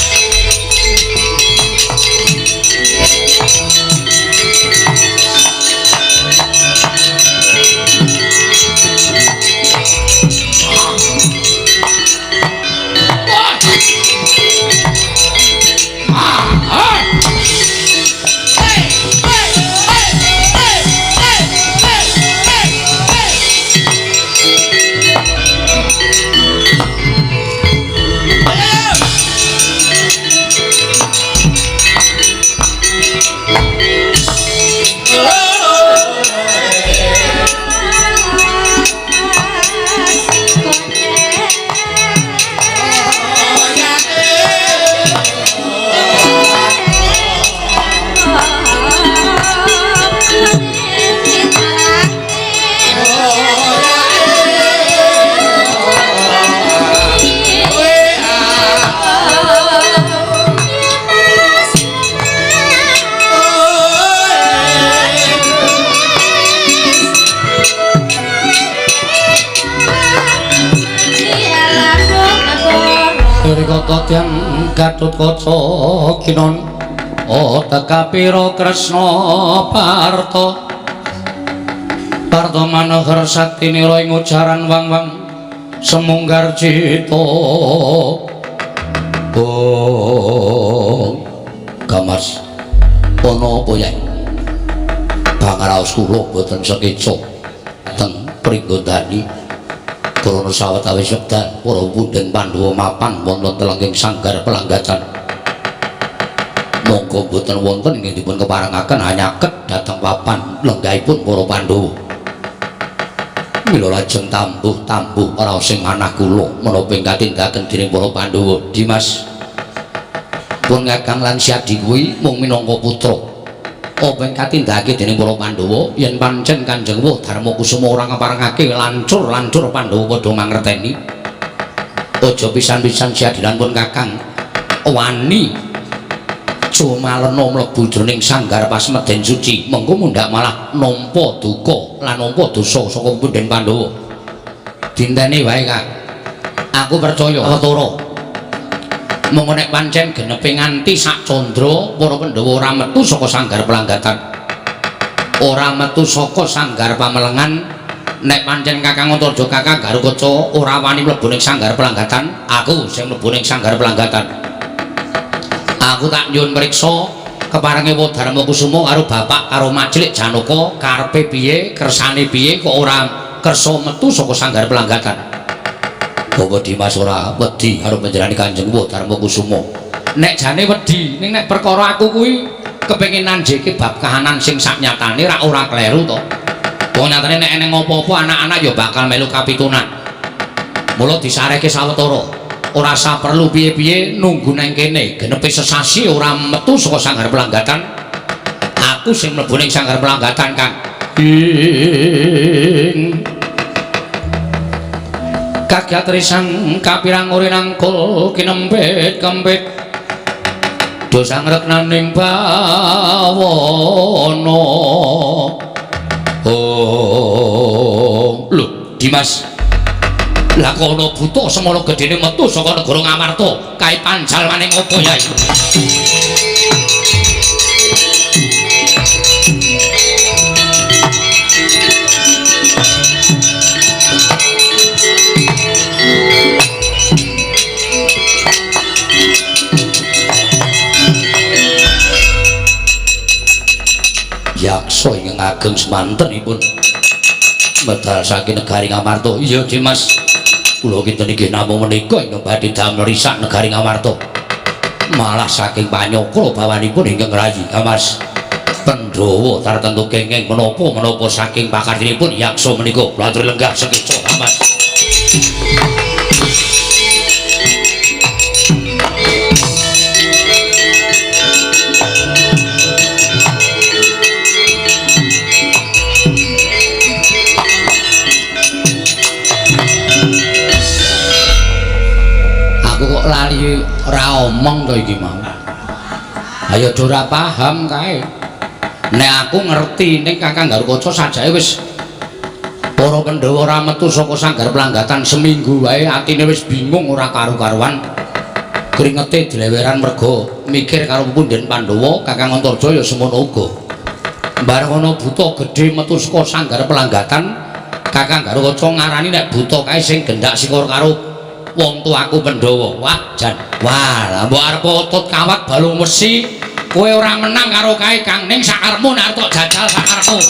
Parta dyang Gatotkaca kinon tekapira Kresna Parta. Parta manohar saktinira ing ujaran wang-wang semunggar cita. Oh, Gamas ana apa yen pangaraos kula boten sekeca teng Pringgondani krana sawetawis wekdal para punden Pandhawa mapan wonten telenging sanggar pelanggatan. Monggo boten wonten ingkang dipun keparengaken hanyaket dhateng papan lenggahipun para Pandhawa. Mila lajeng tambuh-tambuh raos sing manah kula menapa ing katindaken dening para Pandhawa. Dimas pun Kakang lan Siadi kuwi mung minangka putra. Apa ing katindakake dening para Pandhawa yen pancen Kanjeng Wuh Darmakusuma ora ngeparengake lancur-lancur Pandhawa padha mangerteni. Aja pisan-pisan Siadi lan pun Kakang wani cumalena mlebu jroning sanggar pasemeden suci, mengko mundhak malah nampa duka lan nampa dosa saka punden Pandhawa. Dinteni wae Kang, aku percaya Awatara. Monggo nek pancen genepe nganti sak candra para Pandhawa ora metu saka sanggar pelanggatan, ora metu saka sanggar pamelengan. Nek pancen Kakang Antarja Kakang Garukaca ora wani mlebu ning sanggar pelanggatan, aku sing mlebu ning sanggar pelanggatan. Aku tak nyuwun mriksa keparenge Darmakusuma karo bapak karo Macilik Janaka karepe piye, kersane piye kok ora kersa metu saka sanggar pelanggatan. Bapak Dimas ora wedi karo panjenengane Kanjeng Darmakusuma. Nek jane wedi, ning nek perkara aku kuwi kepengin nanjeke bab kahanan sing saknyatane rak ora kleru to. Wong nyatane nek eneng apa-apa anak-anak ya bakal melu kapitunan. Mula disareke sawetara. Ora usah perlu piye-piye nunggu nang kene, genepe sesasi ora metu saka sanggar pelanggatan. Aku sing mlebu ning sanggar pelanggatan, Kang. Ing kagiat risang kapirang uri nangkul kinempit kempit dosa ngreknaning bawana. Oh, lho Dimas, lah kono buta semono gedene metu saka negara Ngamarta, kae panjal maning apa ya? Yaksa ingkang ageng semantenipun medal saking negari Ngamarta. Iya Dimas, kula kinten inggih namung menika ingkang badhe damel risak negari Ngamarta. Malah saking panyokra bawanipun ingkang rayi Mas Pandhawa tartemtu kenging menapa-menapa saking pakartinipun yaksa menika. Kula aturi lenggah sekeca Mas. Lali ora omong to iki mau. Ayo do ora paham kae. Nek aku ngerti ning Kakang Garukaca sajake wis para Pandhawa ora metu saka sanggar pelanggatan seminggu wae atine wis bingung ora karu-karuan. Kringete dileweran merga mikir karo punden Pandhawa, Kakang Antarja ya semono uga. Bareng ana buta gedhe metu saka sanggar pelanggatan, Kakang Garukaca ngarani nek buta kae sing gendak sikor karo wong tuaku Pandhawa. Wah jan, wah lah mbok arep otot kawat balung wesi kowe ora menang karo kae Kang, ning sakarepmu nek arep tok jajal sakarepmu.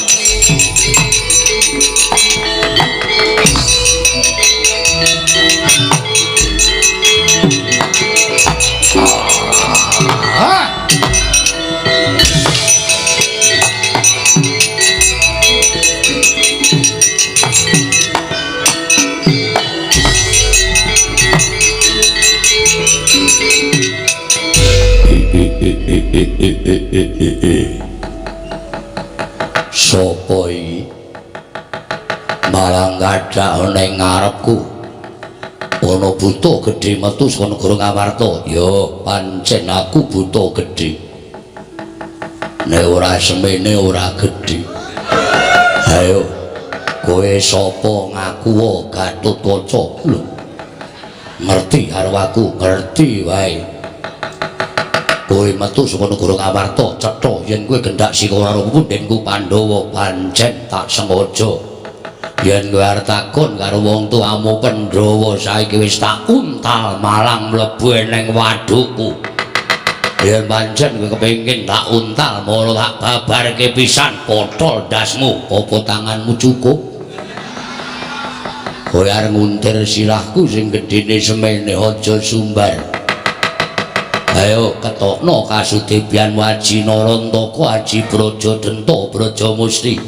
Sopo iki malah gadak ning ngarepku ana buta gedhe metu saka negara Ngamarta. Ya pancen aku buta gedhe, nek ora semene ora gedhe. Ayo kowe sapa ngaku Gatotkaca? Lho Ngerti karo aku, ngerti wae. Kowe metu saka negara Ngamarta, cetha yen kowe gendak sikara karo pundhenku Pandhawa pancen tak sengaja. Yen kowe arep takon karo wong tuamu Pandhawa saiki wis tak untal malang mlebu ning wadukku. Yen pancen kowe kepengin tak untal mara tak babarke pisan potol ndasmu, apa tanganmu cukup? Kowe arep nguntir sirahku sing gedene semene aja sumbar. Ayo ketokno kasudebyan Aji Narantaka, Aji Brajadenta, Brajamusti.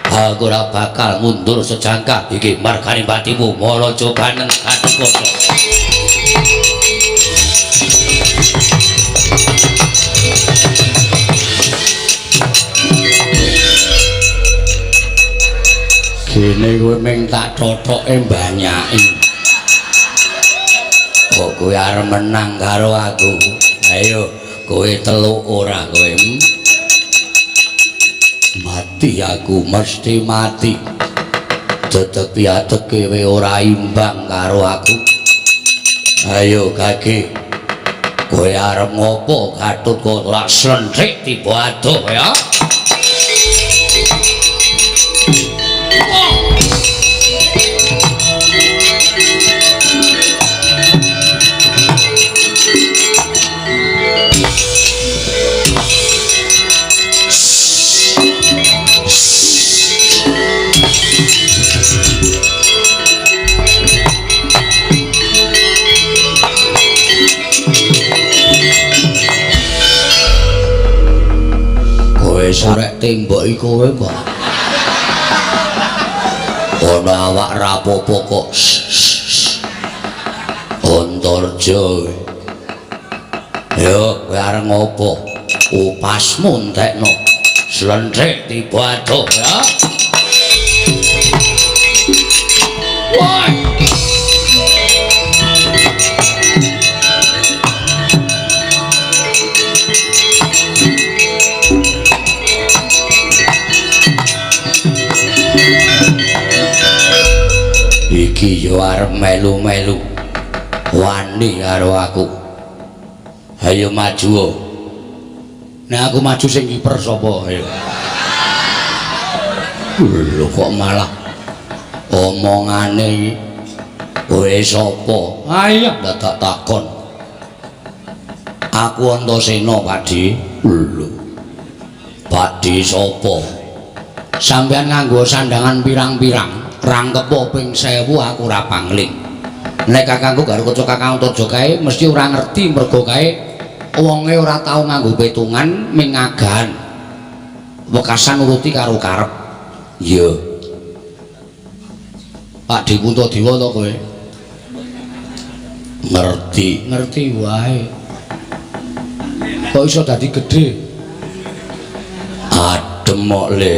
Aku ora bakal mundur sejangka. Iki margane patimu Maraja Baneng Gatotkaca. Gene kowe ming tak thothoke mbanyaki. Kok kowe arep menang karo aku? Ayo, kowe teluk ora kowe? Mati aku mesti mati. Tetepi ateke kowe ora imbang karo aku. Ayo kaki, kowe arep ngopo Gatotkaca? Ora slenthik tiba adoh ya. Sarek tembok iku kowe kok. Ana awak rapopo kok. Antarja. Yo, kowe arep ngopo? Upasmu entekno. Slenthik tiba adoh ya. Woi. Iki yo arep melu-melu wani karo aku. Ayo maju. Nek aku maju sing kiper sapa? Ayo. Lho kok malah omongane iki. Kowe sapa? Ayo dadak takon. Aku Antasena, Pakdi. Lho. Pakdi sapa? Sampeyan nganggo sandangan pirang-pirang. Rangkepo ping 1000 aku ora pangling. Nek kakangku Garukaca Kakang Antarja kae mesti ora ngerti mergo kae wonge ora tau nganggo petungan ming ngagahan. Wekasan nuruti karo karep. Iya. Pak Di Puntadewa to kowe? Ngerti, ngerti wae. Kok iso dadi gedhe? Adem kok le.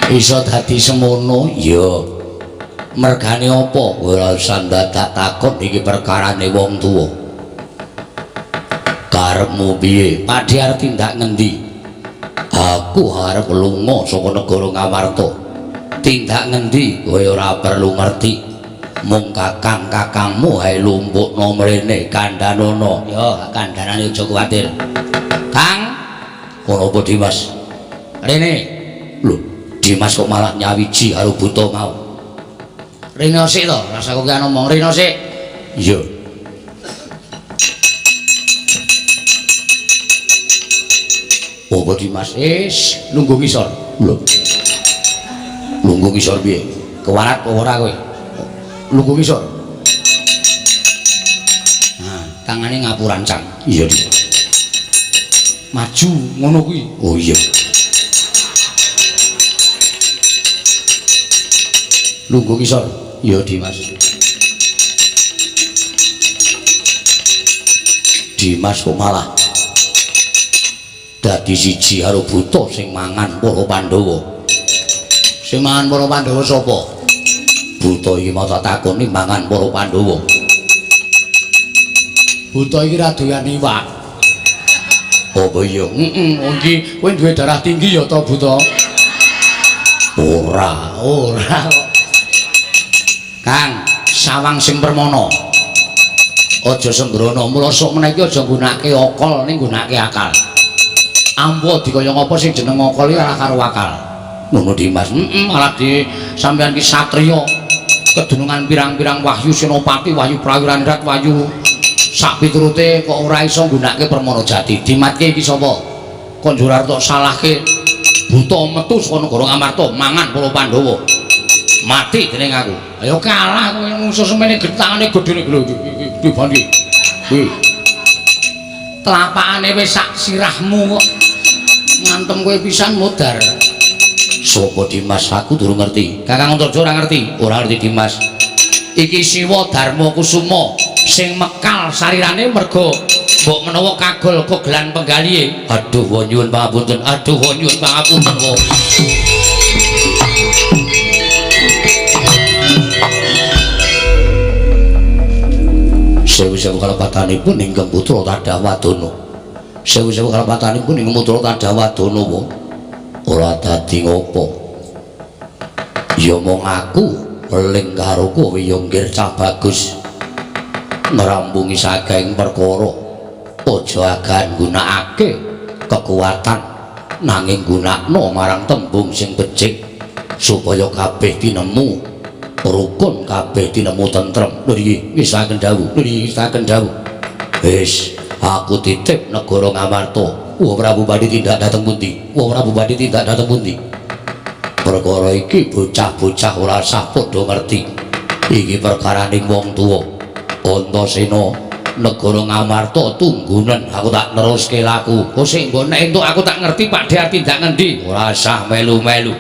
Iso dadi semono? Ya. Mergane apa? Ora usah dadak takon iki perkarane wong tuwa. Karepmu piye? Pakde arep tindak ngendi? Aku arep lunga saka negara Ngamarta. Tindak ngendi? Kowe ora perlu ngerti. Mung kakang-kakangmu ae lumpukno mrene kandhanono. Ya, kandhanane aja kuwatir. Kang, kono apa Dimas? Rene. Lho, Dimas kok malah nyawiji karo buta mau. Rene sik to, rasa kowe ngomong rene sik. Iya. Apa Dimas? Wis, lungguh ngisor. Lho. Lungguh ngisor piye? Kewarat apa ora kowe? Lungguh ngisor. Nah, tangane ngapurancang. Iya, Dik. Maju ngono kuwi. Oh iya. Lungguh ngisor. Iya, Dimas. Dimas kok malah dadi siji karo buta sing mangan para Pandhawa. Sing mangan para Pandhawa sapa? Buta iki mau tak takoni mangan para Pandhawa. Buta iki ra doyan iwak. Apa iya? Heeh, iki kowe duwe darah tinggi ya ta, Buta? Ora, ora kok. Kang, sawang sing permana. Aja sembrono, mula sok menawa iki aja nggunakake akal ning nggunakake akal. Ampuh dikaya ngapa sing jeneng akal iki ora karo akal. Ngono Dimas. Heeh, malah di sampeyan ki satriya. Kedunungan pirang-pirang wahyu senopati, wahyu prawiranrat, wahyu sak piturute kok ora iso nggunakake permana jati. Dimatke iki sapa? Konjur arep tok salahke buta metu saka negara Ngamarta mangan para Pandhawa. Mati dening aku. Ayo kalah kowe mungsu semene getangane gedene lho iki iki. Kuwi. Telapakane wis sak sirahmu kok. Ngantem kowe pisan modar. Sapa Dimas? Aku durung ngerti. Kakang Antarja ora ngerti. Ora ngerti Dimas. Iki Siwa Darma Kusuma sing mekal sarirane merga mbok menawa kagol kogelan penggalihe. Aduh wa nyuwun pangapunten. Aduh wa nyuwun pangapunten wa. Sewu-sewu kalepatanipun ingkang putra Tadah Wadana. Sewu-sewu kalepatanipun ingkang putra Tadah Wadana wa. Ora dadi ngopo. Ya mung aku eling karo kowe ya nggir cah bagus. Ngrampungi sageng perkara. Aja agan nggunakake kekuatan nanging gunakno marang tembung sing becik supaya kabeh tinemu rukun, kabeh tinemu tentrem. Lho iki wis saken dawuh, lho iki saken dawuh. Wis, aku titip negara Ngamarta. Wah Prabu badhe tindak dhateng pundi? Wah Prabu badhe tindak dhateng pundi? Perkara iki bocah-bocah ora sah padha ngerti. Iki perkaraning wong tuwa. Antasena negara Ngamarta tunggunen aku tak neruske laku. Kok sik mbok nek entuk aku tak ngerti Pak Dhe tindak ngendi? Ora sah melu-melu.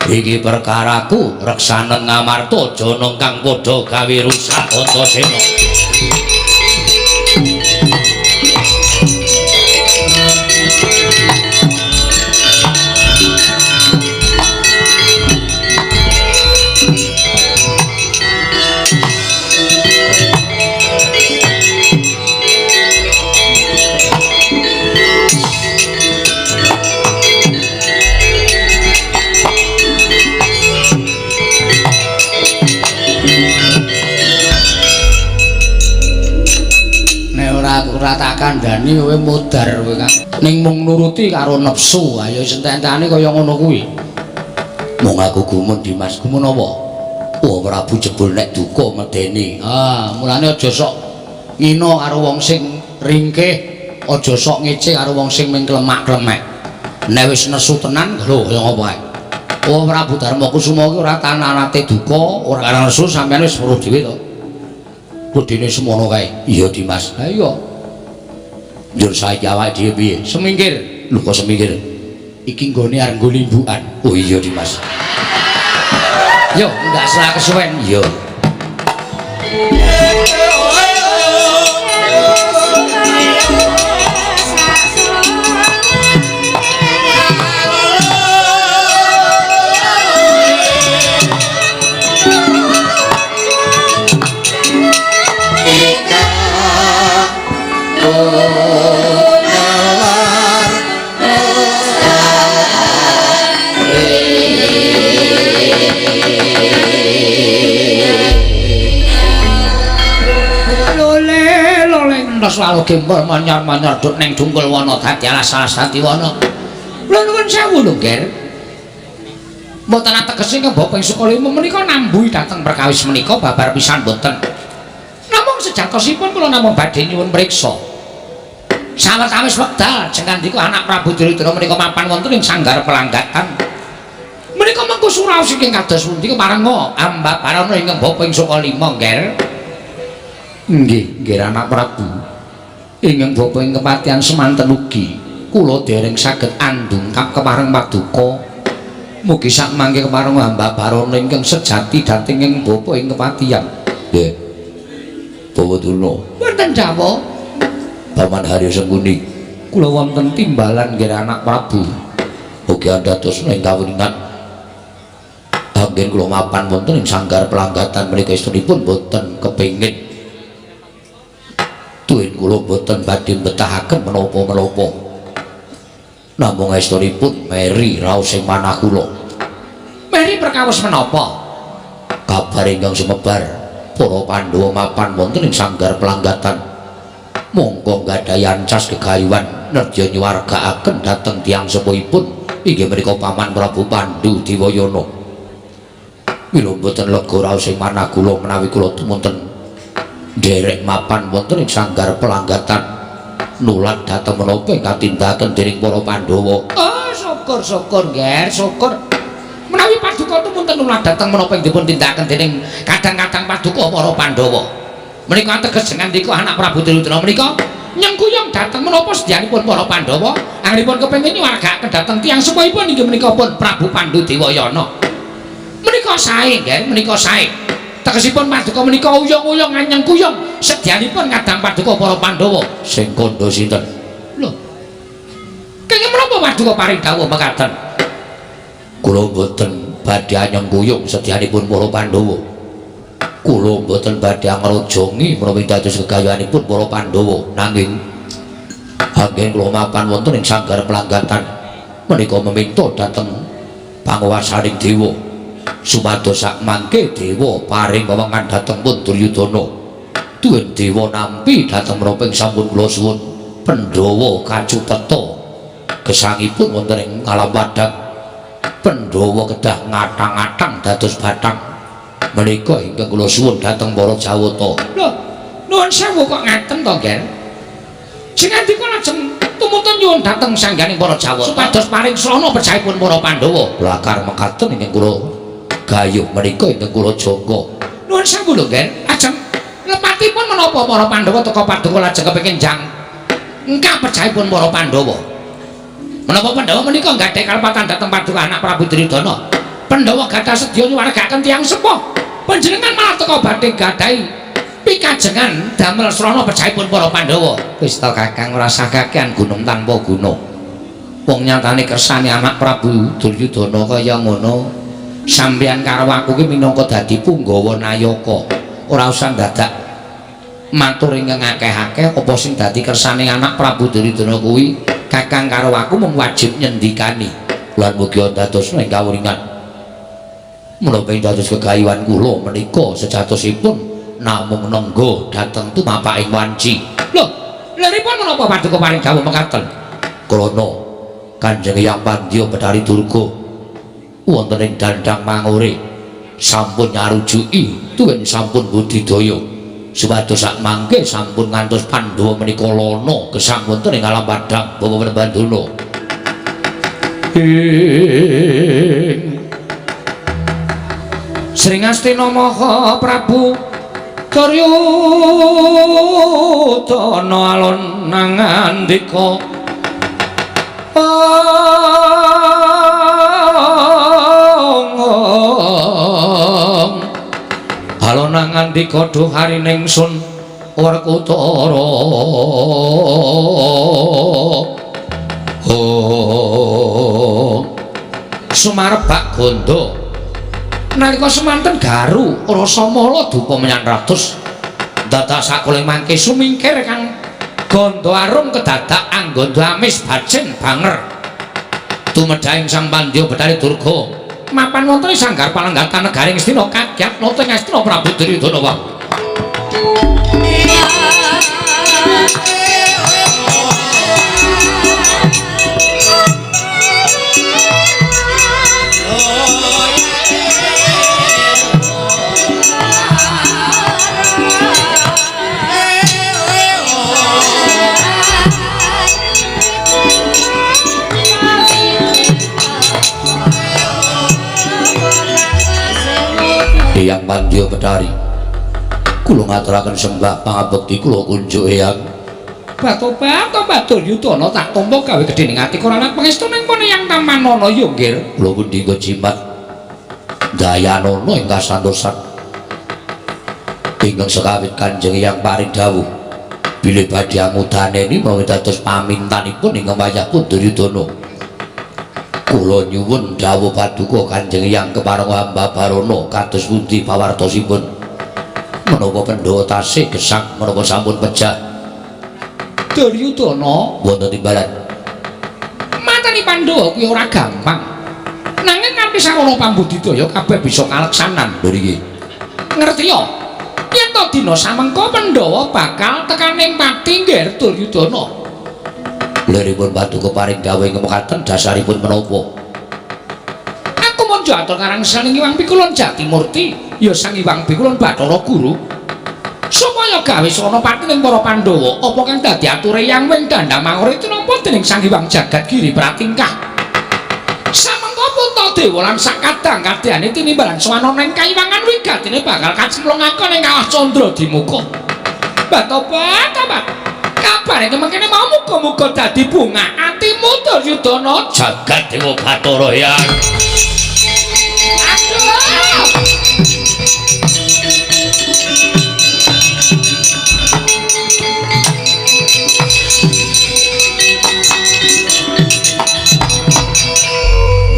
Iki perkaraku reksanen Ngamarta jana kang padha gawe rusak Antasena. Ora tak kandhani kowe modar kowe Kang. Ning mung nuruti karo nepsu, ayo sententane kaya ngono kuwi. Mung aku gumun Dimas, gumun apa? Wah Prabu jebul nek duka medeni. Ah, mulane aja sok ngina karo wong sing ringkih, aja sok ngece karo wong sing ming klemak-klemek. Nek wis nesu tenan lho kaya ngopo ae. Oh Prabu Darma Kusuma iki ora tananate duka, ora nesu sampeyan wis weruh dhewe to. Wedine semono kae. Iya Dimas. Ha iya. Njur saiki awake dhewe piye? Semingkir. Lho kok semingkir? Iki nggone arep nggo limbukan. Oh iya Dimas. Yo, ndak salah kesuwen. Iya. Lalu gembol manyar-manyar duk ning dungkul wana dadi alas-alas dadi wana. Lho nuwun sewu lho, Nger. Mboten ategese kebapa ing Sukalima menika nambuhi dhateng perkawis menika babar pisan mboten. Namung sejatosipun kula namung badhe nyuwun priksa. Sawetawis wekdal jengandika anak Prabu Duryudana menika mapan wonten ing sanggar pelanggatan. Menika mengko suraos ingkang kados pundi keparenga ambabarana ingkang bapa ing Sukalima, Nger. Nggih, nggih anak Prabu. Ingkang bapa ing kepatihan semanten ugi kula dereng saged andungkap kepareng paduka. Mugi sak mangke kepareng ambabarana ingkang sejati dhateng ing bapa ing kepatihan. Nggih. Bawa Durna. Wonten dawuh Paman Haryo Sengkuni. Kula wonten timbalan nggih anak Prabu. Mugi andados ing kawuningan anggen kula mapan wonten ing sanggar pelanggatan menika estunipun boten kepengin tuwin kula boten badhe mbetahaken menapa-menapa. Namung estunipun meri raos ing manah kula. Meri perkawis menapa? Kabar ingkang sumebar para Pandhawa mapan wonten ing sanggar pelanggatan. Monggo nggadahi ancas gegayuhan nedya nyuwargaaken dhateng tiyang sepuhipun inggih menika Paman Prabu Pandu Diwayana. Mila mboten lega raos ing manah kula menawi kula tumunten nderek mapan wonten ing sanggar pelanggatan nulat dhateng menapa ingkang katindakaken dening para Pandhawa. Oh, syukur-syukur, Nger, syukur. Menawi paduka tumunten nulat dhateng menapa ing dipun tindakaken dening kadang-kadang paduka para Pandhawa. Menika ateges ngandika anak Prabu Duryudana menika nyengkuyung dhateng menapa sedyanipun para Pandhawa anggenipun kepengin nyuwargaaken dhateng tiyang sepuhipun inggih menika pun Prabu Pandu Diwayana. Menika sae, Nger, menika sae. Tegesipun paduka menika uyung-uyung nyengkuyung sedyanipun kadang paduka para Pandhawa. Sing kandha sinten? Lho. Kenging menapa paduka paring dawuh mekaten? Kula mboten badhe nyengkuyung sedyanipun para Pandhawa. Kula mboten badhe ngrojongi menawi dados gegayuhanipun para Pandhawa, nanging anggen kula mapan wonten ing sanggar pelanggatan menika meminta dhateng panguwasaning dewa supados sakmangke dewa paring wewengan dhateng pun Duryudana. Tuwin dewa nampi dhateng menapa ing sampun kula suwun Pandhawa kacupeta gesangipun wonten ing alam padhang. Pandhawa kedah ngatang-atang dados bathang. Menika ingkang kula suwun dhateng para Jawata. Lho, nuwun sewu kok ngaten to, Nger? Sing ngandika lajeng tumunten nyuwun dhateng sangganing para Jawata supados paring srana pejahipun para Pandhawa. Lakar mekaten ingkang kula gayuh menika ingkang kula jangka. Nuwun sewu lho, Nger. Ajeng lepatipun menapa para Pandhawa teka paduka lajeng kepengin jang engkah pejahipun para Pandhawa. Menapa Pandhawa menika nggadhahi kalepatan dhateng paduka anak Prabu Duryudana? Pandhawa gadah sedya nyuwargaken tiyang sepuh. Panjenengan malah teka badhe gadahi pikajengan damel srana pejahipun para Pandhawa. Wis ta Kakang, ora usah kakean gunung tanpa guna. Wong nyatane kersane anak Prabu Duryudana kaya ngono. Sampeyan karo aku ki minangka dadi punggawa nayaka. Ora usah dadak matur ingkang akeh-akeh apa sing dadi kersane anak Prabu Duryudana kuwi. Kakang karo aku mung wajib nyendikani. Lan mugi dadosna ing kawringan. Menapa ing dados gegayuhan kula menika sejatosipun namung nengga dhateng tumapaking wanci. Lho, lha menapa paduka paring dawuh mekaten? Krana Kanjeng Hyang Pandya Bathari Durga wonten ing dandang mangure sampun nyarujuki tuwin sampun budidaya supados sakmangke sampun ngantos Pandhawa menika lana gesang wonten ing alam padhang Bawa Bandana. Sring Astina Maha Prabu Duryudana alon nangandika alon nangandika duh harining sun Werkudara. Sumarebak gondo nalika semanten garu Rasamala dupa menyang ratus dadak sakuling mangke sumingkir kang gandha arum kedadak angganda amis bajing banger tumedhahing Sang Pandya Bathari Durga mapan wonten ing sanggar palenggatan negaring Astina kagyat nata ing Astina Prabu Duryudana wae. Eyang Pandya Bathari, kula ngaturaken sembah pangabekti kula kunjuk Eyang. Batobat Duryudana tak tampa gawe gedhe ning ati ora lan pangestu ning pun Eyang Tamanana ya nggih. Kula pundi jimat dayanana ingkang santosan ingkang sekawit Kanjeng Eyang paring dawuh bilih badhe angudaneni menawi dados pamintanipun ingkang wayah pun Duryudana. Kula nyuwun dawuh paduka Kanjeng Hyang kepareng hamba Barana kados pundi pawartosipun menapa Pandhawa tasih gesang menapa sampun pejah. Duryudana wonten timbalan mateni Pandhawa kuwi ora gampang. Nanging kanthi sarana pambudidaya kabeh bisa kaleksanan. Lho niki. Ngerti ya? Yen to dina samengko Pandhawa bakal tekaning pati ngger Duryudana. Liripun paduka paring dawuh ing mekaten dasaripun menapa? Aku mung atur karang Sang Hyang Pikulun Jatimurti, ya Sang Hyang Pikulun Bathara Guru. Supaya gawe srana pati ning para Pandhawa, apa kang dadi ature Yang Wing Dandang Mangore tinampa dening Sang Hyang Jagat Giri Pratingkah. Samengko Puntadewa lan sakadang kadyane tinimbalan swana ning kayiwangan wigatine bakal kacemplungake ning kawah Candra Dimuka. Batobat, tobat. Kabare mengkene mau muga-muga dadi bunga atimu Duryudana. Jagat Dewa Bathara Hyang. Aduh.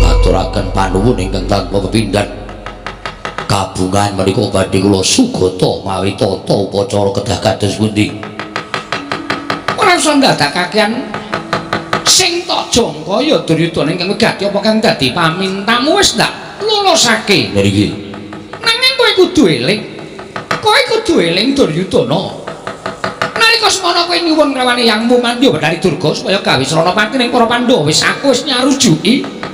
Ngaturaken panuwun ingkang tanpa pepindhan. Kabungan menika badhe kula sugata mawi tata upacara kedah kados pundi. Ora usah ndadakaken sing tak jangka ya Duryudana ingkang wigati apa kang dadi pamintamu wis ndak lulusake. Niki. Nanging kowe kudu eling. Kowe kudu eling Duryudana. Nalika semana kowe nyuwun kelawan Yangmu Mandya Bathari Durga supaya gawe srana pati ning para Pandhawa wis aku wis nyarujuki.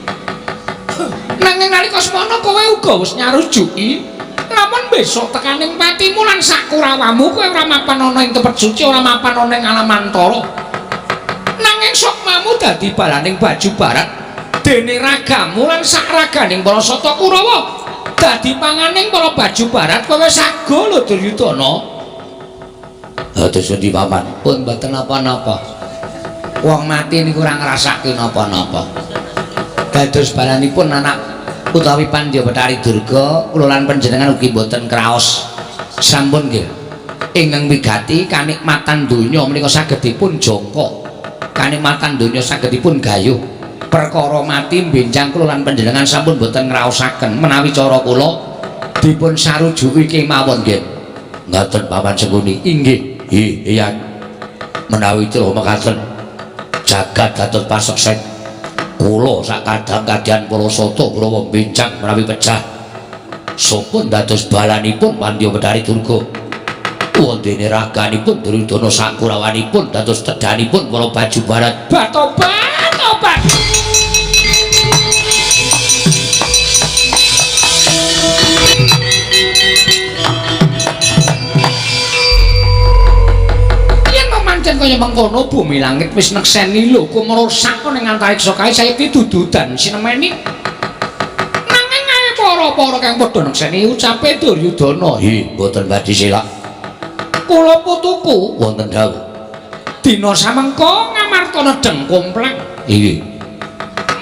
Nanging nalika semana kowe uga wis nyarujuki lamun besok tekaning patimu lan sakurawamu kowe ora mapan ana ing tempat suci, ora mapan ana ing alamantara. Nanging sukmamu dadi balaning baju barat dene ragamu lan sakraganing para Sata Kurawa dadi panganing para baju barat kowe wis sago lho Duryudana. Dados pundi paman? Pun mboten napa-napa. Wong mati niku ora ngrasake napa-napa. Dados balanipun anak utawi Pandya Bathari Durga kula lan panjenengan ugi mboten kraos. Sampun nggih. Ingkang wigati kanikmatan donya menika saged dipun jangka. Kanikmatan donya saged dipun gayuh. Perkara mati benjang kula lan panjenengan sampun mboten ngraosaken menawi cara kula dipun sarujuki kemawon nggih. Ngaten paman Sengkuni. Inggih. Iya. Menawi cara mekaten jagat dados paseksen. Kula sak kadang kadyan para sata Kurawa benjang menawi pecah. Sampun dados balanipun Pandya Bathari Durga. Wondene raganipun Duryudana sakurawanipun dados tedhanipun para baju barat. Batobat, tobat. Yen kaya mengkono bumi langit wis nekseni lho kumrusak ning antariksa kae saiki dududan sinemeni. Nanging ae para-para kang padha nekseni ucape Duryudana. Hi, mboten badhe selak. Kula putuku wonten dawuh. Dina samengko Ngamarta nedheng komplek. Inggih.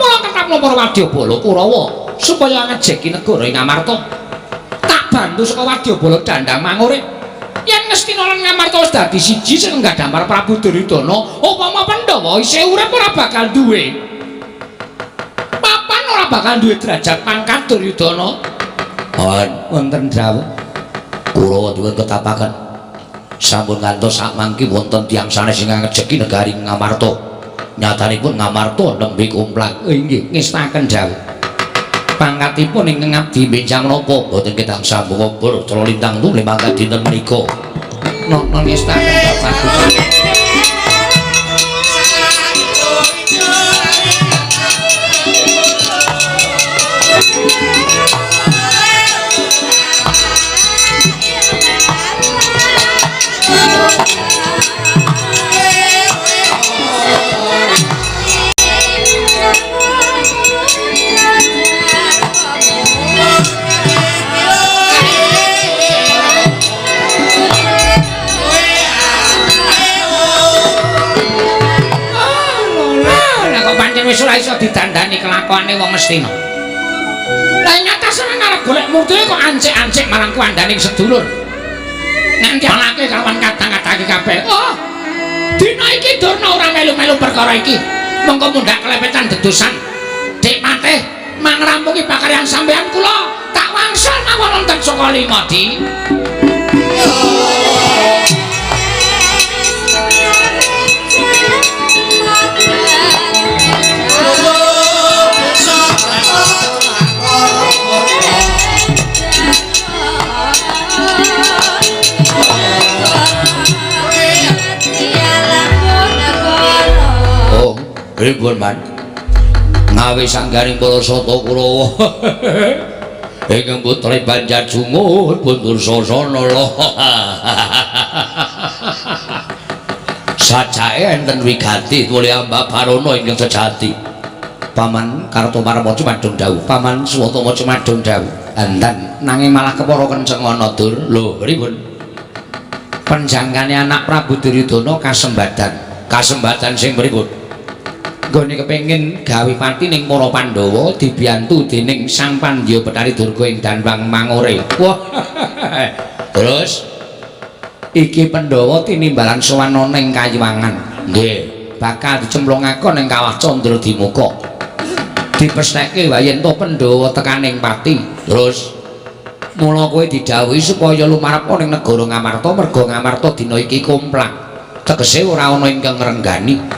Mula ketapno para wadyabala Kurawa supaya ngejeki negara ing Ngamarta. Tak bantu saka wadyabala Dandang Mangure. Yen Ngastina lan Ngamarta wis dadi siji sing nggadhampar Prabu Duryudana, upama Pandhawa isih urip ora bakal duwe papan, ora bakal duwe derajat pangkat Duryudana. Paman wonten dawuh. Kurawa dipun ketapaken sampun ngantos sakmangki wonten tiyang sanes ingkang ngejeki negari Ngamarta. Nyatanipun Ngamarta nembe komplak. Inggih, ngestaken dawuh. Pangkatipun ingkang abdi benjang napa mboten ketang sambung obor cara lintang tuli mangkat dinten menika. Nonton ngestaken bapak. Wis ora iso didandani kelakuane wong Ngastina. Lah ing atasane arep golek murtine kok ancik-ancik marang kuandhaning sedulur. Nganti alake kelawan kadang-kadang kabeh. Oh. Dina iki Durna ora melu-melu perkara iki. Mengko mundhak kelepetan dedusan. Dik Patih mangrampungi pakaryan sampeyan kula tak wangsul mawon wonten Sukalima di. Pripun, Man? Ngawe sanggaring para sata Kurawa. Ingkang putri Banjarjungun pun Dursasana lho. Sajake enten wigati tuli Ambabarana ingkang sejati. Paman Kartomarma cumadung dawuh, Paman Swatama cumadung dawuh. Enten nanging malah kepara kenceng ana dur. Lho, pripun? Penjangkane anak Prabu Duryudana kasembadan. Kasembadan sing pripun? Nggone kepengin gawe pati ning para Pandhawa dibiyantu dening Sang Pandya Bathari Durga ing Danwang Mangore. Wah. Terus iki Pandhawa tinimbalan sowan ana ing Kayuwangan. Nggih, bakal dicemplungake ning Kawah Candra Dimuka. Dipestheke wae yen to Pandhawa tekaning pati. Terus mula kowe didhawuhi supaya lumarep ning negara Ngamarta merga Ngamarta dina iki komplang. Tegese ora ana ingkang ngrenggani.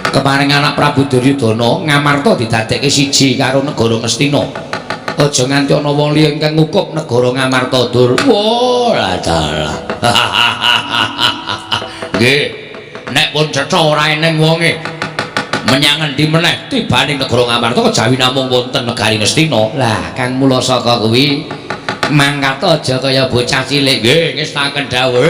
Kemaring anak Prabu Duryudana Ngamarta didadekke siji karo negara Ngastina. Aja nganti ana wong liya ingkang ngukup negara Ngamarta dur. Wah, dalah. Nggih, nek pun cetha ora eneng wonge menyang endi meneh tibane negara Ngamarta kejawi namung wonten negari Ngastina. Lah, kang mula saka kuwi mangkat aja kaya bocah cilik. Nggih, ngestaken dawuh.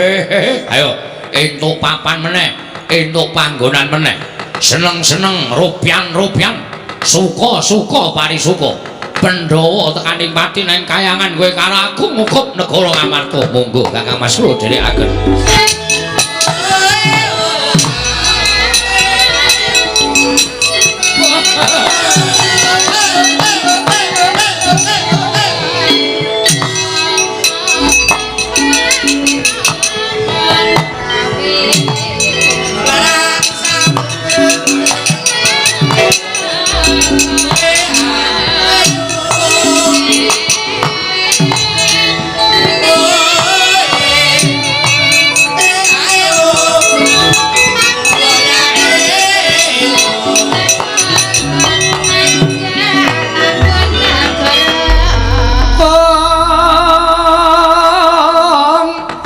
Ayo, entuk papan meneh, entuk panggonan meneh. Seneng-seneng rupian-rupian, suka-suka parisuka. Pandhawa tekaning pati nang kayangan kowe karo aku ngukup negara Ngamarta. Monggo Kakang Mas kula dherekaken.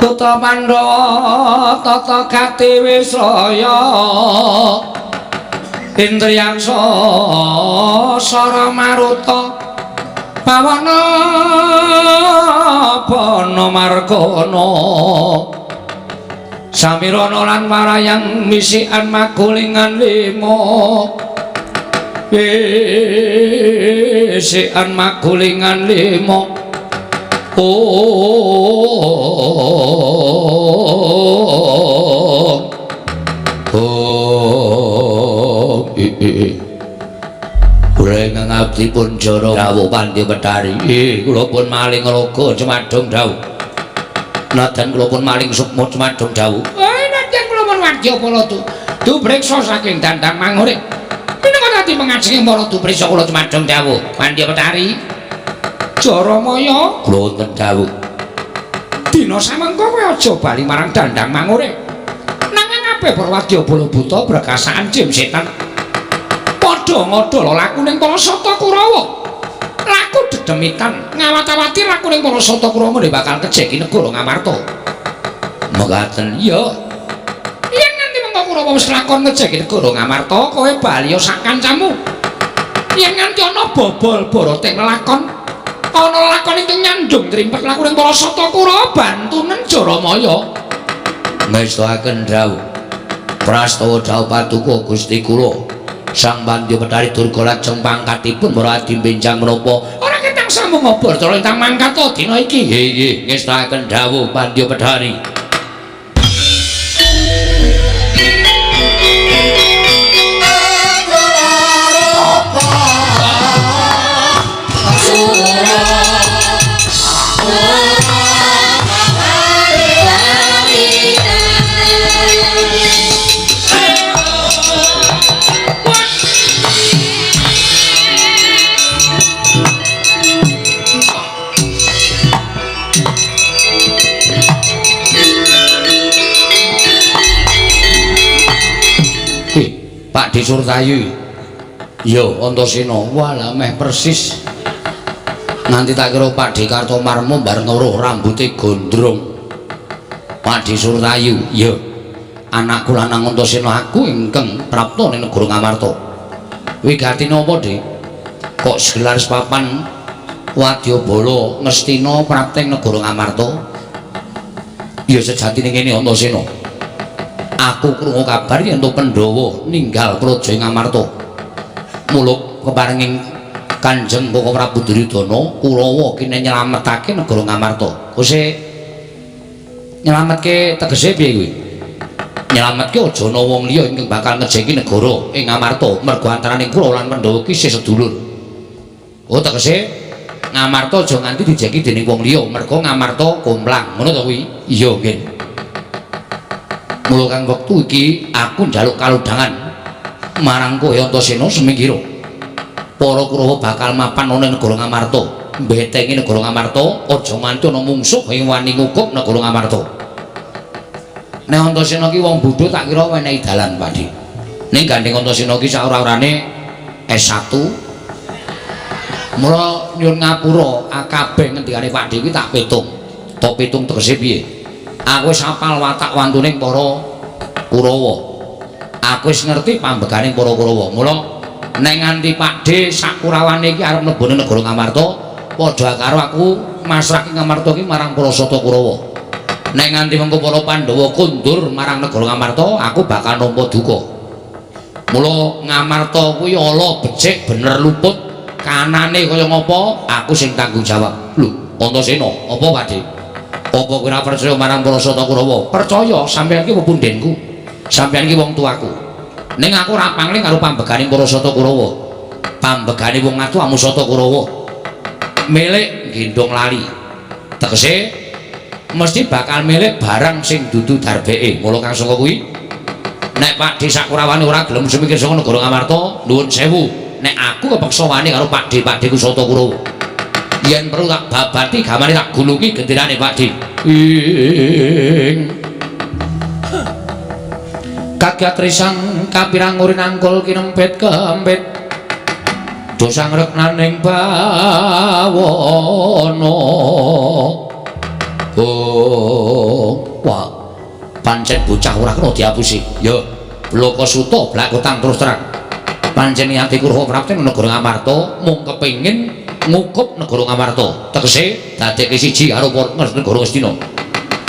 Putra Pandhawa tata gati wisraya Indriyaksa sara maruta pawana bana margana samirana lan warayang misikan magulingan lima wisikan magulingan lima. Oh, oh, kula ingkang abdi pun jara dawuh Pandya Bathari. Kula pun maling raga cumadung dawuh. Nadyan kula pun maling sukma cumadung dawuh. Nadyan kula pun wadya para dupriksa saking Dandang Mangure. Minangka dadi pengajeng para dupriksa kula cumadung dawuh Pandya Bathari. Jaramaya kula wonten dawuh. Dina samengko kowe aja bali marang Dandang Mangure. Nanging kabeh para wadya bala buta brekasaan jim setan padha ngodol laku ning para sata Kurawa. Laku dedemitan ngawat-awati laku ning para sata Kurawa bakal kejeki negara Ngamarta. Mekaten ya. Yen nganti mengko Kurawa wis lakon ngejeki negara Ngamarta, kowe bali sak kancamu. Yen nganti ana bobol boroting lakon ana lakon ingkang nyandung trimpet laku ning para sata Kurawa bantunen Jaramaya. Ngestoaken dawuh. Prastawa dawuh paduka Gusti kula. Sang Pandya Bathari Durga lajeng pangkatipun para adi benjang menapa? Ora ketang sambung obor cara ingkang mangkat dina iki. Nggih, nggih, ngestoaken dawuh Pandya Bathari. Pak Disurtayu. Yo Antasena, walah meh persis. Nanti tak kira Pak Di Kartomarmo bareng weruh rambuté gondrong. Pak Disurtayu, yo. Anakku lanang Antasena aku ingkang prapta ning negara Ngamarta. Wigati napa, Dik? Kok segelar papan wadyabala Ngastina prapta ing negara Ngamarta? Ya sejatine ngene Antasena. Aku krungu kabar yen to Pandhawa ninggal praja Ngamarta. Mula keparenging Kanjeng Koko Prabu Duryudana Kurawa kene nyelametake negara Ngamarta. Kose nyelametke tegese piye kuwi? Nyelametke aja ana wong liya ingkang bakal ngejeki negara ing Ngamarta mergo antaraning kula lan Pandhawa ki isih sedulur. Oh tegese Ngamarta aja nganti dijeki dening wong liya mergo Ngamarta komplang. Ngono to kuwi? Iya nggih. Mula kang wektu iki aku njaluk kalodhangan marang kowe Antasena semingkira. Para Kurawa bakal mapan ana ing negara Ngamarta, mbetengi negara Ngamarta, aja nganti ana mungsuh ing wani ngukup negara Ngamarta. Nek Antasena ki wong bodho tak kira wenehi dalan, Pakde. Ning gandeng Antasena ki saora-orane S1. Mula nyuwun ngapura, kabeh ngendikane Pakde kuwi tak pitung. Tak pitung tegese piye? Aku wis hafal watak wantuning para Kurawa. Aku wis ngerti pambeganing para Kurawa. Mula nek nganti Pakde sakurawane iki arep mlebu negara Ngamarta, padha karo aku masrahke Ngamarta iki marang para Sata Kurawa. Nek nganti mengko para Pandhawa kondur marang negara Ngamarta, aku bakal nampa duka. Mula Ngamarta kuwi ala becik bener luput, kanane kaya ngapa, aku sing tanggung jawab. Lho, Antasena, apa Pakde? Apa kowe ora percaya marang para Sata Kurawa? Percaya, sampeyan iki pepundhenku. Sampeyan iki wong tuaku. Ning aku ora pangling karo pambegane para Sata Kurawa. Pambegane wong atuh amu Sata Kurawa. Milik gendhong lali. Tegese mesti bakal milik barang sing dudu darbeke. Mula kang saka kuwi nek Pakde sakurawane ora gelem semikir saka negara Ngamarta, nuwun sewu. Nek aku kepeksa wani karo Pakde-pakdeku Sata Kurawa. Yen perlu tak babati gamane tak gulungi genderane Pakde. Ing kagiat risang kapirang urin angkul kinempit kempit dosang reknaning bawana. Oh, wah, pancen bocah ora kena diapusi. Ya, bloko suta blak kutang terus terang. Pancen niate Kurawa prapta negara Ngamarta mung kepengin ngukup negara Ngamarta. Tegese dadekke siji karo negara Ngastina.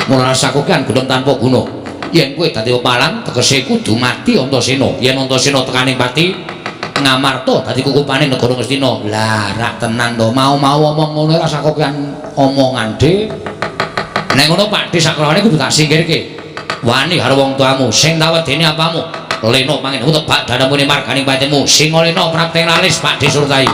Mula rasaku kan gunung tanpa guna. Yen kowe dadi pepalang tegese kudu mati Antasena. Yen Antasena tekaning pati Ngamarta dadi kukupane negara Ngastina. Lah rak tenan to, mau-mau omong ngono rasa kokean omongan de. Nek ngono Pakde sakrawane kudu tak singkirke. Wani karo wong tuamu sing tak wedeni apamu. Leno pangenmu tebak danamune marganing patimu. Singa leno prapteng lalis Pakde Surtai.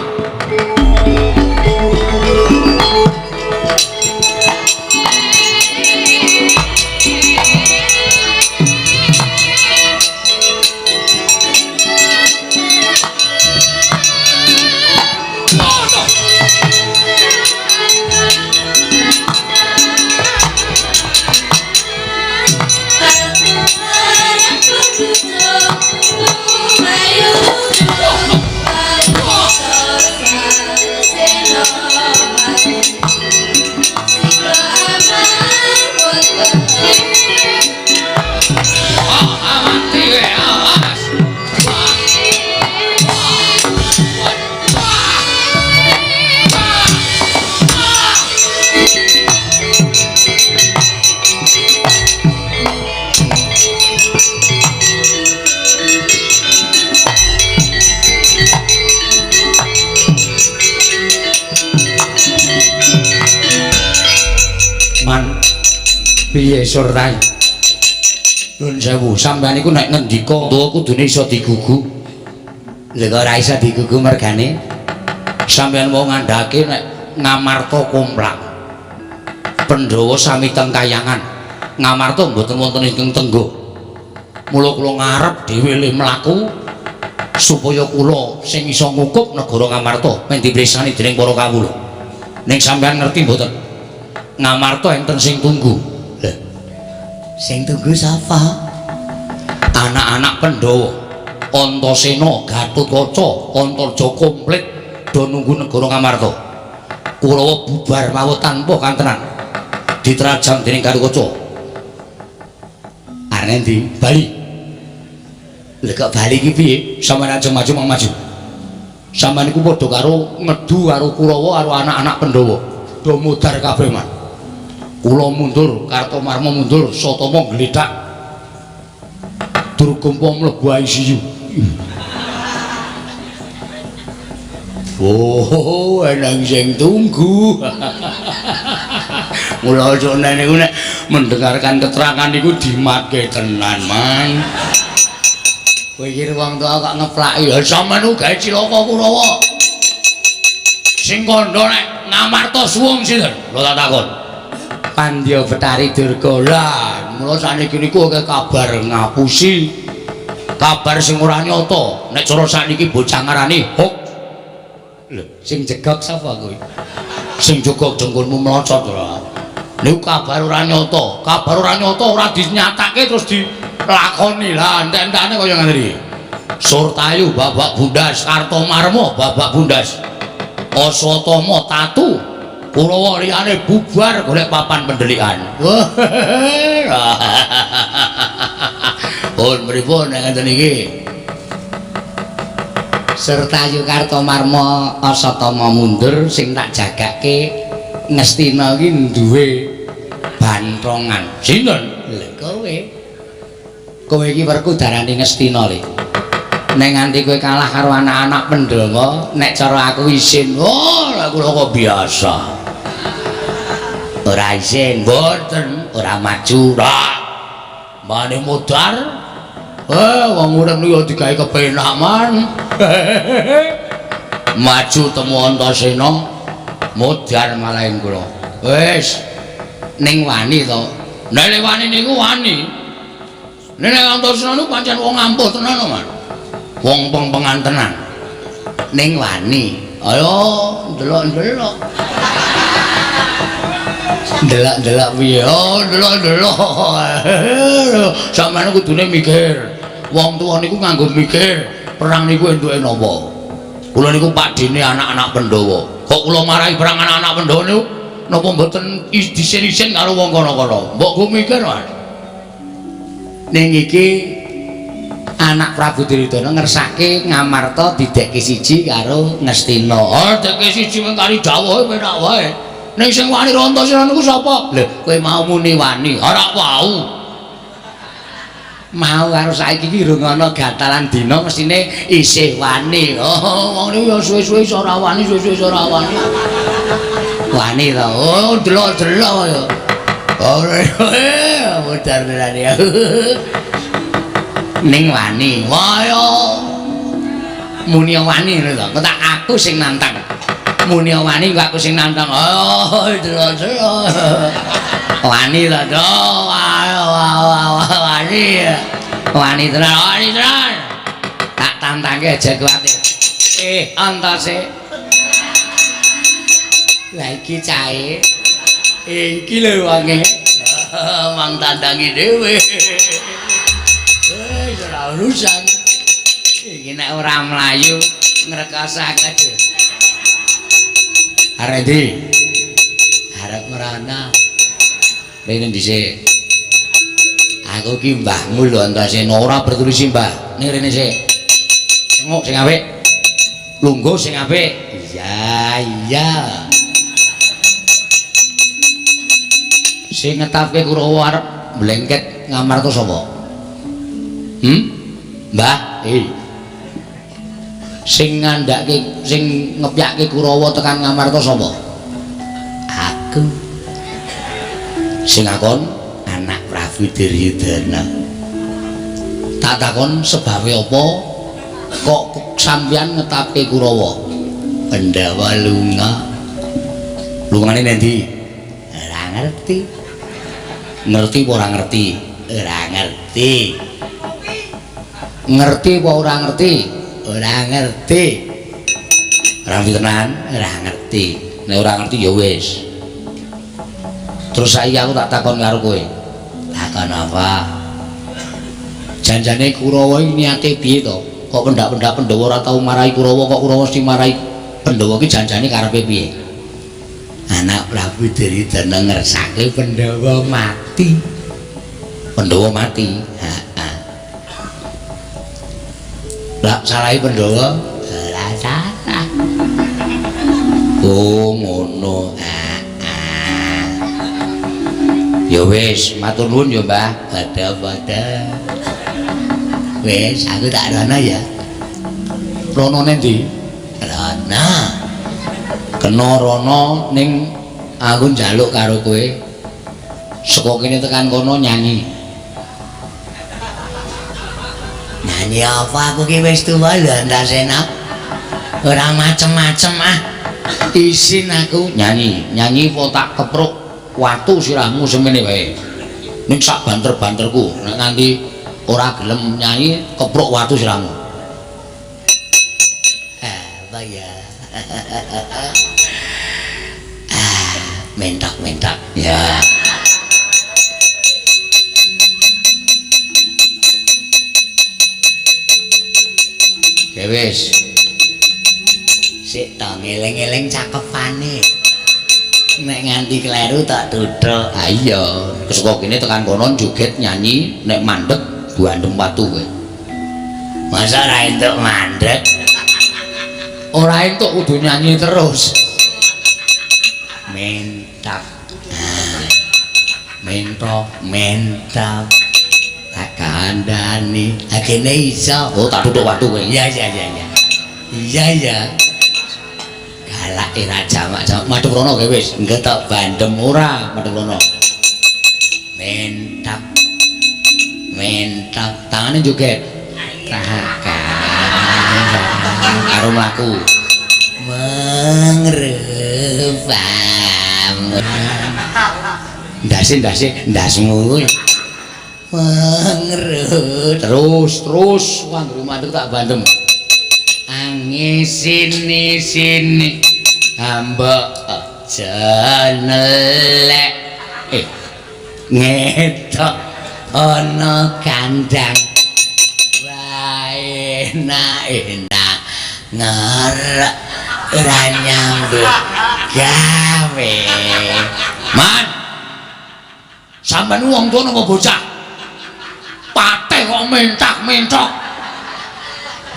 Piye Surtai? Nuwun sewu, sampeyan iku nek ngendika tuwa kudune iso digugu. Lha kok ora iso digugu mergane? Sampeyan wong ngandhake nek Ngamarta komplang. Pandhawa sami teng kayangan. Ngamarta mboten wonten ingkang tengga. Mula kula ngarep dhewe le mlaku supaya kula sing iso ngukup negara Ngamarta men dipresani dening para kawula. Ning sampeyan ngerti mboten? Ngamarta enten sing tunggu. Sing tunggu sapa? Anak-anak Pandhawa, Antasena, Gatotkaca, Antarja komplit do nunggu negara Ngamarta. Kurawa bubar mawon tanpa kantenan. Diterajang dening Gatotkaca. Arep ndi? Bali. Lha kok bali iki piye? Sampeyan aja maju mang maju. Sampeyan iku padha karo ngedu karo Kurawa karo anak-anak Pandhawa. Do mudhar kabeh, Man. Kula mundur, Kartomarma mundur, Satama glethak. Durgumpa mlebu ICU. Oh, eneng sing tunggu. Mula aja niku nek mendengarkan keterangan niku dimatke tenan, Man. Kowe iki wong tuwa kok ngeplaki. Ya sampeyan ku gawe cilaka Kurawa. Sing kandha nek Ngamarta suwung sinten? Lho tak takon. Pandya Betari Durga. Lah, mula saniki niku akeh kabar ngapusi. Kabar sing ora nyata. Nek cara sakniki bocah ngarani hoax. Lho, sing jegok sapa kuwi? Sing jegok dengkulmu mlocot ora. Niku kabar ora nyata. Kabar ora nyata ora dinyatake terus dilakoni. Lah, entek-entekane kaya ngene iki. Surtayu babak bundas, Kartomarma babak bundas. Aswatama tatu Kurawa liyane bubar golek papan pendelikan. Pun pripun nek ngeten iki? Surtayu Kartomarma Aswatama mundur sing tak jagake Ngastina iki duwe bantongan. Sinten? Lha kowe. Kowe iki werkudarane Ngastina le. Nek nganti kowe kalah karo anak-anak Pandhawa, nek cara aku isin. Oh, lha kula kok biasa. Ora isin, mboten, ora maju. Ora. Mane modar. Wong urip niku digawe kepenak, Man. Maju temu Antasena, modar malah ing kula. Wis, ning wani to. Nek wani niku wani. Nek Antasena niku pancen wong ampuh tenan, Man. Wong pengpengan tenan. Ning wani. Ayo ndelok-ndelok. Ndelok-ndelok piye? Oh, ndelok-ndelok. Sampeyan kudune mikir. Wong tuwa niku nganggo mikir, perang niku entuke napa? Kula niku pakdene anak-anak Pandhawa. Kok kula marahi perang anak-anak Pandhawa niku napa mboten disin-isin karo wong kono-kono? Mbok go mikir, Mas. Ning iki anak Prabu Duryudana ngersake Ngamarta didekke siji karo Ngastina. Oh, dekke siji mung kali dawuhe penak wae. Ning sing wani Antasena niku sapa? Lho, kowe mau muni wani. Ora wau. Mau karo saiki iki rung ana gatalan dina mestine isih wani. Oh, wong niku ya suwe-suwe iso ora wani, suwe-suwe iso ora wani. Wani to. Oh, delok-delok ya. Oh, modar tenan ya. Ning wani. Wah yo. Muni wani ngono to. Kok tak aku sing nantang. Muni wani kok aku sing nantang. Oh, delok-delok. Wani to, do. Wani. Wani tenan, wani tenan. Tak tantangke aja kuwatir. Antase. Lah iki cahe. Iki lho wonge. Mang tandangi dhewe. Ora urusan. Iki nek ora mlayu ngrekasake aja. Arep ndi? Arep mrana. Rene dhisik. Aku ki mbahmu lho Antasena, ora bertulisi mbah. Ning rene sik. Tengok sing apik. Lungguh sing apik. Iya, iya. Sing ngetapke Kurawa arep mlengket Ngamarta sapa? Mbah, Sing ngandhake, sing ngepyake Kurawa tekan Ngamarta sapa? Aku. Sing akon anak Prabu Duryudana. Tak takon sebabe apa kok sampeyan ngetapke Kurawa? Pandhawa lunga. Lungane nendi? Ora ngerti. Ngerti apa ora ngerti? Ora ngerti. Ngerti apa ora ngerti? Ora ngerti. Ora ngerti tenan? Ora ngerti. Nek ora ngerti ya wis. Terus saiki aku tak takon karo kowe. Takon apa? Janjane Kurawa iki niate piye to? Kok pendak-pendak Pandhawa ora tau marahi Kurawa, kok Kurawa sing marahi Pandhawa iki janjane karepe piye? Anak Prabu Duryudana ngersake Pandhawa mati. Pandhawa mati. Heeh. Lah salahe Pandhawa? Ora salah. Oh ngono. Heeh. Ya wis, matur nuwun ya, Mbah. Padha-padha. Wis, aku tak rono ya. Rono nendi? Rono. Kena rono ning aku njaluk karo kowe. Saka kene tekan kono nyanyi. Nyanyi apa aku ki wis tuwa lho Antasena. Ora macem-macem ah. Isin aku nyanyi, nyanyi po tak kepruk watu sirahmu semene wae. Ning sak banter-banterku nek nganti ora gelem nyanyi kepruk watu sirahmu. Apa ya? Ah, mentak-mentak. Ya. Ya wis. Sik ta ngeling-eling cakepane. Nek nganti kleru tak tuthuk. Ha iya, saka kene tekan kono joget nyanyi nek mandeg bandem watu kowe. Masa ora entuk mandeg? Ora entuk kudu nyanyi terus. Mentak. Mentok, mentak. Tak kandhani. Ha kene iso. Oh, tak tuthuk watu kowe. Iya iya iya iya. Iya iya. Galake ra jamak-jamak madhep rono kowe wis. Engko tak bandem ora madhep rono. Mentak. Mentak tangane joget. Karo mlaku. Mengrepam. Ndase-ndase ndasmu. Mengrut. Terus terus anggere mandek tak bandem. Angisini sini hamba aja nelek. Ngetok ana kandang. Wae enak-enak ngerek ora nyambut gawe. Man. Sampeyan wong tuwa napa bocah? Pateh kok mentak-mentok.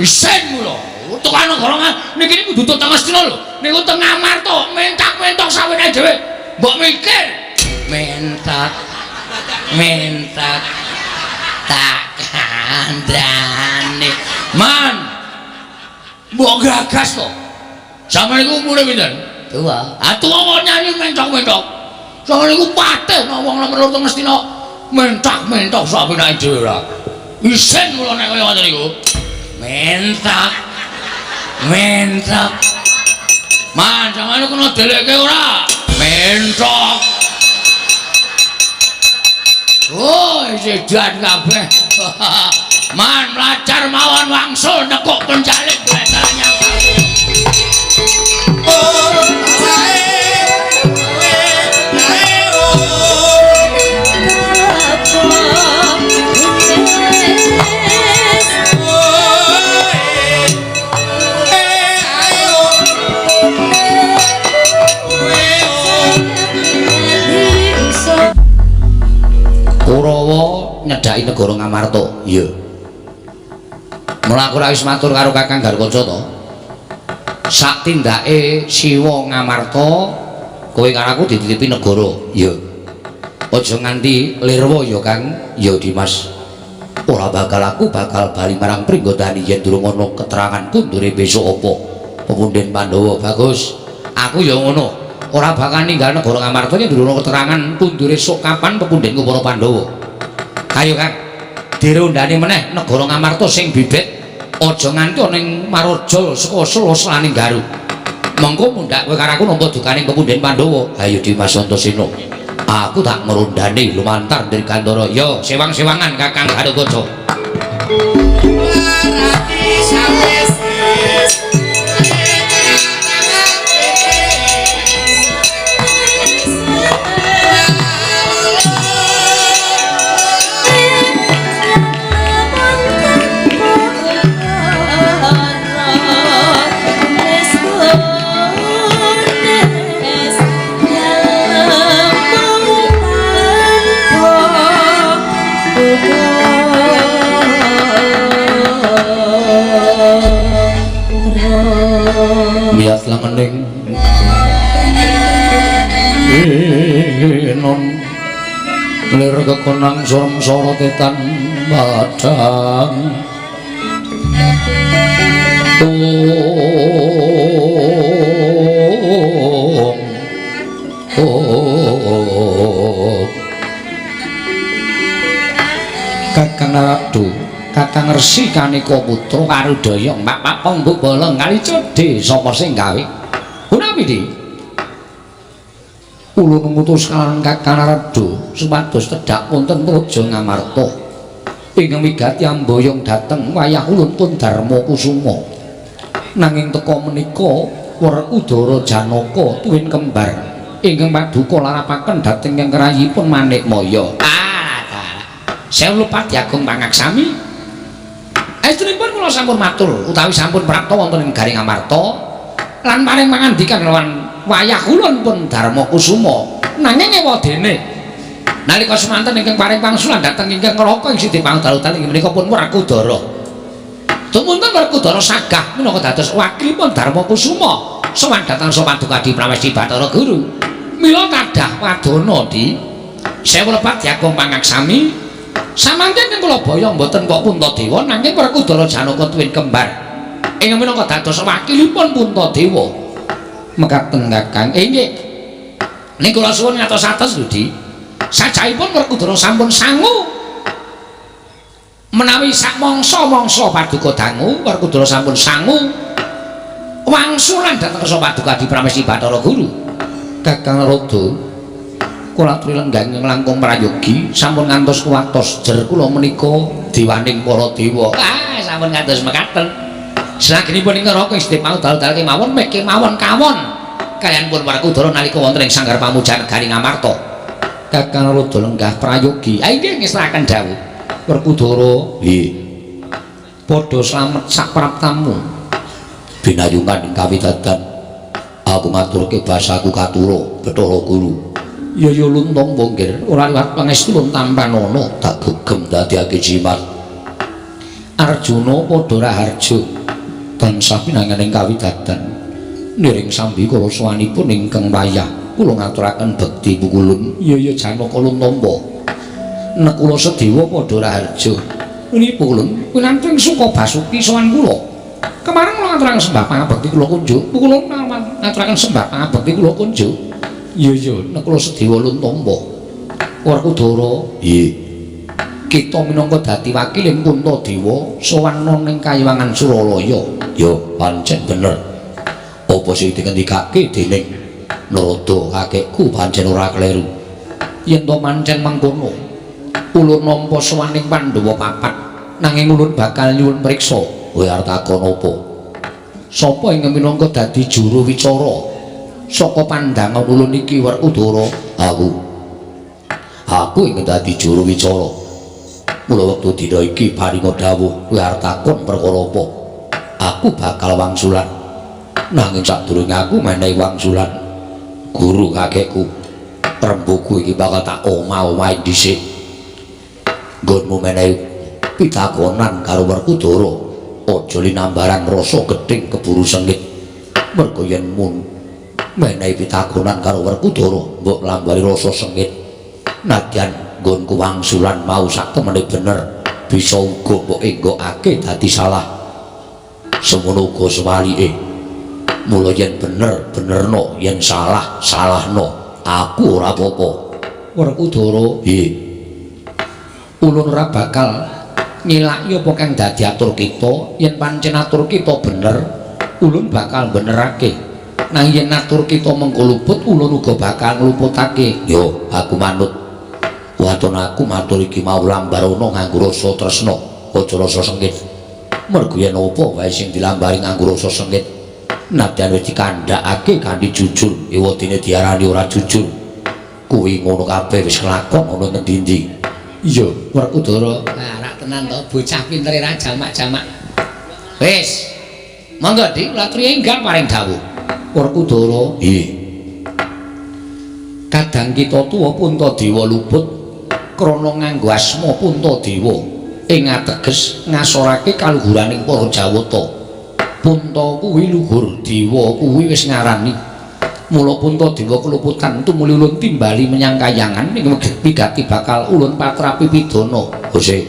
Isin lho. Tekan negara niki niku kudu teng Astina lho. Niku teng Amarta, mentak-mentok sawene dhewe. Mbok mikir. Mentak. Mentak. Tak kandhane. Man. Mbok gagas to. Sampeyan niku umure pinten? Tuwa. Ah tuwa kok nyanyi mentok-mentok. Sampeyan niku pateh nek wong nomor loro teng Astina mentak-mentok sawene dhewe ora. Isin kula nek kaya ngoten niku. Mentak. Mentok. Man, sampeyan kena delekke ora? Mentok. Oh, sedan kabeh. Man, mlajar mawon wangsul nekuk pencalik golek nyang. Kurawa nyedhaki negara Ngamarta. Iya. Mula aku ra wis matur karo Kakang Garkaca to. Sak tindake Siwa Ngamarta, kowe karo aku dititipi negara. Iya. Aja nganti lirwa ya, Kang. Ya, Dimas. Ora bakal aku bakal bali marang Pringgondani yen durung ana keterangan kundure besok apa. Pepunden Pandhawa bagus. Aku ya ngono. Ora bakal ninggal negara Ngamarta yen durung ana keterangan kundure sok kapan pepundenku para Pandhawa. Ayo Kang, dirundani meneh negara Ngamarta sing bibit aja nganti ana ing Maroja saka sela-selaning Garu. Mengko mundhak kowe karo aku nampa dukaning pepunden Pandhawa. Ayo Dimas Antasena. Aku tak ngrundani lumantar Dirgantara. Yo sewang-sewangan Kakang Garukaca. Miyat langening non lir kekonang sorong sorotetan padang tung oh Kakang Narada, Kakang Resi Kaneka Putra Karudaya Mbak Pak Pongguk Bolong kali cedhe sapa sing gawe? Punapi, Dik? Ulun ngutus kalawan Kakang Narada supados tedhak wonten Praja Ngamarta. Ingkang wigati amboyong dhateng wayah ulun pun Darma Kusuma. Nanging teka menika Werkudara Janaka tuwin kembar ingkang paduka larapaken dhateng ingkang rayipun Manikmaya. Sewu lepat Agung Pangaksami. Estunipun kula sampun matur utawi sampun prapta wonten ing Garing Amarta lan paring pangandikan lawan wayah ulun pun Darma Kusuma. Nanging ewadene nalika semanten ingkang paring pangsulan dhateng ingkang Raka ing Sidi Pangdalutan inggih menika pun Werkudara. Tumunten Werkudara sagah minangka dados wakilipun Darma Kusuma sowan dhateng Paduka Adi Pramesti Bathara Guru. Mila kadah wadana di sewu lepat Agung Pangaksami. Samangke ing kula boyong mboten kok Puntadewa nanging Werkudara Janaka tuwin kembar ingkang minangka dados wakilipun Puntadewa. Mekaten Kakang. Inggih. Ning kula suwun ngatos-atos lho, Dik. Sajaipun Werkudara sampun sangu menawi sak mangsa-mangsa paduka dangu Werkudara sampun sangu wangsulan dhateng kersa paduka Adi Pramesti Bathara Guru. Kakang Narada, kula aturi lenggah ingkang langkung prayogi sampun ngantos kuwatos jer kula menika diwaning para dewa. Ah, sampun ngantos mekaten. Selaginipun ing neraka isih dal-dal kemawon meh kemawon kawon kaliyan pun Werkudara nalika wonten ing sanggar pamujan negari Ngamarta. Kakang Narada lenggah prayogi. Ah inggih ngestakaken dawuh. Werkudara, nggih. Padha slamet sak praptamu. Binayungan ing kawidadan aku ngaturke basaku katura Bathara Guru. Ya ya luntung nggir ora liwat pangestu lun tampanana tak gegem dadiake jimat. Arjuna padha raharja tansah pinanganing kawidadan niring sambi kala sowanipun ingkang wayah kula ngaturaken bekti pukulun. Ya ya Janaka luntampa Nekula Sedewa padha raharja. Ini pukulun winantung suka basuki sowan kula. Kemarin kula ngaturaken sembah pangabekti kula kunjuk. Pukulun ngaturaken sembah pangabekti kula kunjuk. Iya iya Nekula Sedewa luntampa. Werkudara, nggih. Kita minangka dadi wakiling Puntadewa sowan ning Kayiwangan Suralaya. Ya pancen bener. Apa sing dingendikake dening Narada kakekku pancen ora kleru. Yen to pancen mengkono, ulun nampa sowaning Pandhawa papat, nanging ulun bakal nyuwun priksa. Kowe arep takon apa? Sapa ingkang minangka dadi juru wicara saka pandangan ulun iki Werkudara? Aku. Aku ingkang dadi juru wicara. Mula wektu dina iki paringa dawuh kowe arep takon perkara apa? Aku bakal wangsulan. Nanging sadurunge aku menehi wangsulan, guru kakekku rembuku iki bakal tak omah-omahi dhisik. Nggonmu menehi pitakonan karo Werkudara, aja linambaran rasa gething keburu sengit. Merga yen mun menehi pitakonan karo Werkudara mbok lambari rasa sengit. Nadyan nggonku wangsulan mau sak temene bener, bisa uga mbok enggokake dadi salah. Semono uga sewalike. Mula yen bener benerno, yen salah salahno. Aku ora apa-apa. Werkudara, nggih. Ulun ora bakal nyilaki apa kang dadi atur kita. Yen pancen atur kita bener, ulun bakal benerake. Nanging yen atur kita mengko luput, ulun uga bakal ngluputake. Yo, aku manut. Waton aku matur iki mau lambarono nganggo rasa tresna, aja rasa sengit. Mergo yen apa wae sing dilambari nganggo rasa sengit, nadyan wis dikandhakake kanthi jujur, ewadene diarani ora jujur. Kuwi ngono kabeh wis kelakon ana ngendi-endi. Iya, Werkudara. Lah rak tenan to, bocah pintere ra jamak-jamak. Wis. Monggo Dik, kula aturi enggal paring dawuh. Werkudara, nggih. Kadang kita tuwa Puntadewa luput krana nganggo asma Puntadewa ing ateges ngasorake kaluhuraning para Jawata. Punta kuwi luhur dewa kuwi wis ngarani. Mula Puntadewa keluputan tumuli ulun timbali menyang kayangan ing wigati bakal ulun patrapi pidana. Hose.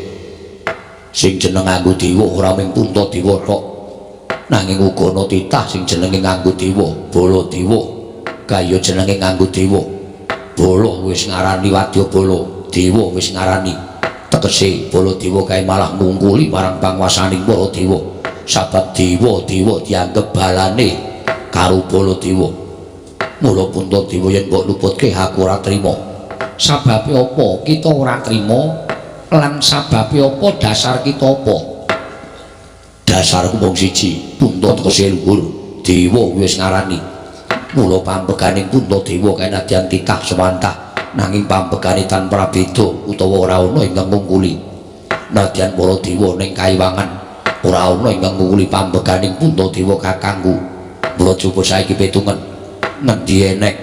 Sing jeneng nganggo dewa ora mung Puntadewa tok. Nanging uga ana titah sing jenenge nganggo dewa, Baladewa. Kaya jenenge nganggo dewa. Bala wis ngarani wadyabala, dewa wis ngarani. Tegese Baladewa kae malah ngungkuli marang panguwasaning para dewa. Sabab dewa-dewa dianggep balane karo Baladewa. Mula Puntadewa yen mbok luputke aku ora trima. Sababe apa kita ora trima lan sababe apa dasar kita apa? Dasarku mung siji, Punta tegese luhur, dewa wis ngarani. Mula pambeganing Puntadewa kae nadyan titah sewantah, nanging pambegane tan prabeda utawa ora ana ingkang ngungkuli. Nadyan para dewa ning kaiwangan ora ana ingkang ngungkuli pambeganing Puntadewa kakangku. Mula coba saiki pitungen ngendi enek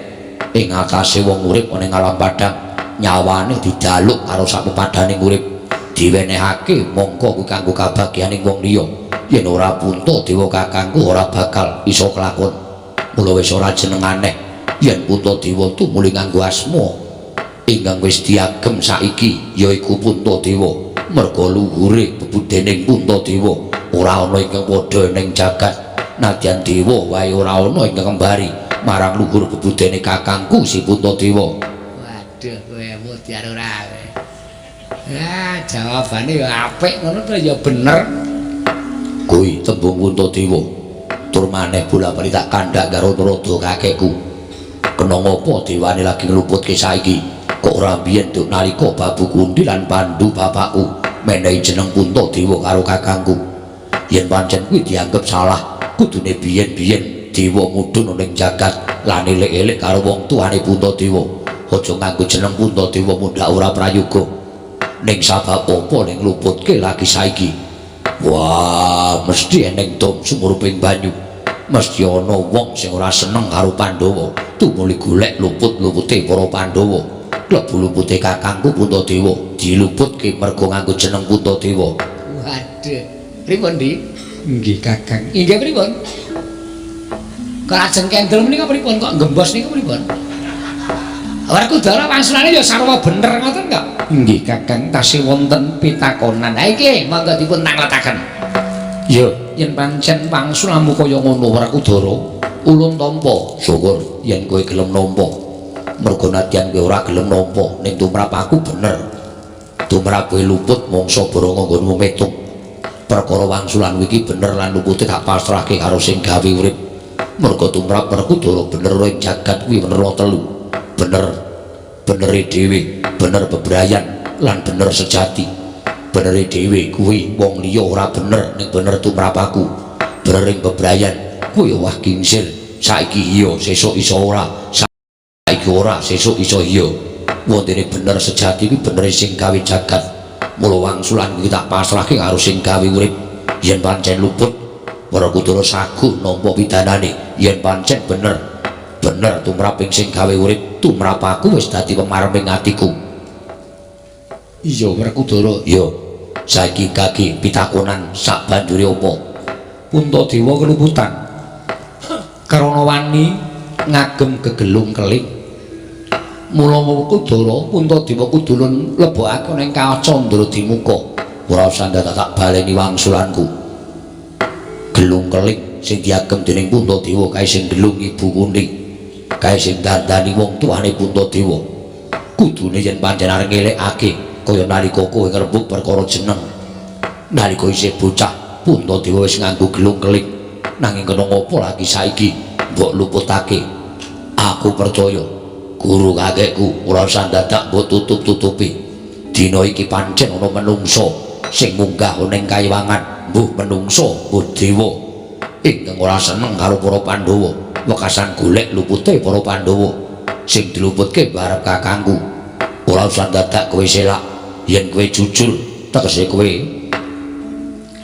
ing atase wong urip ana ing alam padhang nyawane didaluk karo sak pepadaning urip diwenehake mongko kuwi kanggo kabagyaning wong liya. Yen ora Puntadewa kakangku ora bakal iso kelakon. Mula wis ora jeneng aneh yen Puntadewa tumuli nganggo asma ingkang wis diagem saiki yaiku Puntadewa. Merga luhure bebudening Puntadewa ora ana ingkang padha ning jagat, nadyan dewa wae ora ana ingkang kembari marang luhur bebudene kakangku si Puntadewa. Waduh, kowe mudyar ora kowe. Ah, jawabane ya apik ngono to ya bener. Kuwi tembung Puntadewa. Tur maneh bola-bali tak kandhak karo Narada kakekku. Kena ngopo dewane lagi ngluputke saiki? Kok ora biyen duk nalika Babu Kundi lan Pandu bapakku menehi jeneng Puntadewa karo kakangku. Yen pancen kuwi dianggep salah, kudune biyen-biyen dewa mudhun ning jagat lan elek-elek karo wong tuane Puntadewa. Aja nganggo jeneng Puntadewa mundhak ora prayoga. Ning sabab apa ning ngluputke lagi saiki? Wah, mesti eneng dom sumuruping banyu. Mesti ana wong sing ora seneng karo Pandhawa, tumuli golek luput-lupute para Pandhawa. Klebu lupute kakangku Puntadewa, diluputke merga nganggo jeneng Puntadewa. Waduh, pripun, Dik? Nggih, Kakang. Inggih pripun? Kok ajeng kendel menika pripun? Kok gembos niku pripun? Werkudara wangsulane ya sarwa bener ngoten kok. Nggih, Kakang, tasih wonten pitakonan. Ha iki monggo dipun tangletaken. Ya, yen pancen wangsulanmu kaya ngono Werkudara, ulun tampa. Syukur yen kowe gelem nampa. Merga nadyan kowe ora gelem nampa, ning tumrap aku bener. Tumrap kowe luput mangsa branga nggonmu metung. Perkara wangsulan iki bener lan lupute tak pasrahke karo sing gawe urip. Merga tumrap Werkudara bener ing jagat kuwi bener telu. Bener benere dhewe, bener bebrayan lan bener sejati. Benere dhewe kuwi wong liya ora bener ning bener tumrap aku. Bener ing bebrayan kuwi wah kingsir. Saiki iya, sesuk iso ora. Saiki ora, sesuk iso iya. Wontene bener sejati kuwi benere sing gawe jagat. Mula wangsulan kuwi tak pasrahke karo sing gawe urip. Yen pancen luput Werkudara saguh nampa pidanane. Yen pancen bener bener tumrap ing sing gawe urip, tumrap aku wis dadi pemareming atiku. Iya, Werkudara. Iya. Saiki kaki pitakonan sak banjure apa? Puntadewa keluputan karana wani ngagem gegelung keling. Mula Werkudara Puntadewa kudu lebokake ning Kacandra Dimuka. Ora usah ndadak tak baleni wangsulanku. Gelung keling sing diagem dening Puntadewa kae sing gelung Ibu Kunti, kae sing dandani wong tuane Puntadewa. Kudune yen pancen arep ngelekake kaya nalika kowe ngrembug perkara jeneng. Nalika isih bocah Puntadewa wis nganggo gelung keling, nanging kena ngopo lagi saiki mbok luputake. Aku percaya guru kakekku ora usah ndadak mbok tutup-tutupi. Dina iki pancen ana menungsa sing munggah ning kaiwangan, mbuh menungsa mbuh dewa ingkang ora seneng karo para Pandhawa, wekasan golek lupute para Pandhawa. Sing diluputke barep kakangku. Ora usah ndadak kowe selak. Yen kowe jujur tegese kowe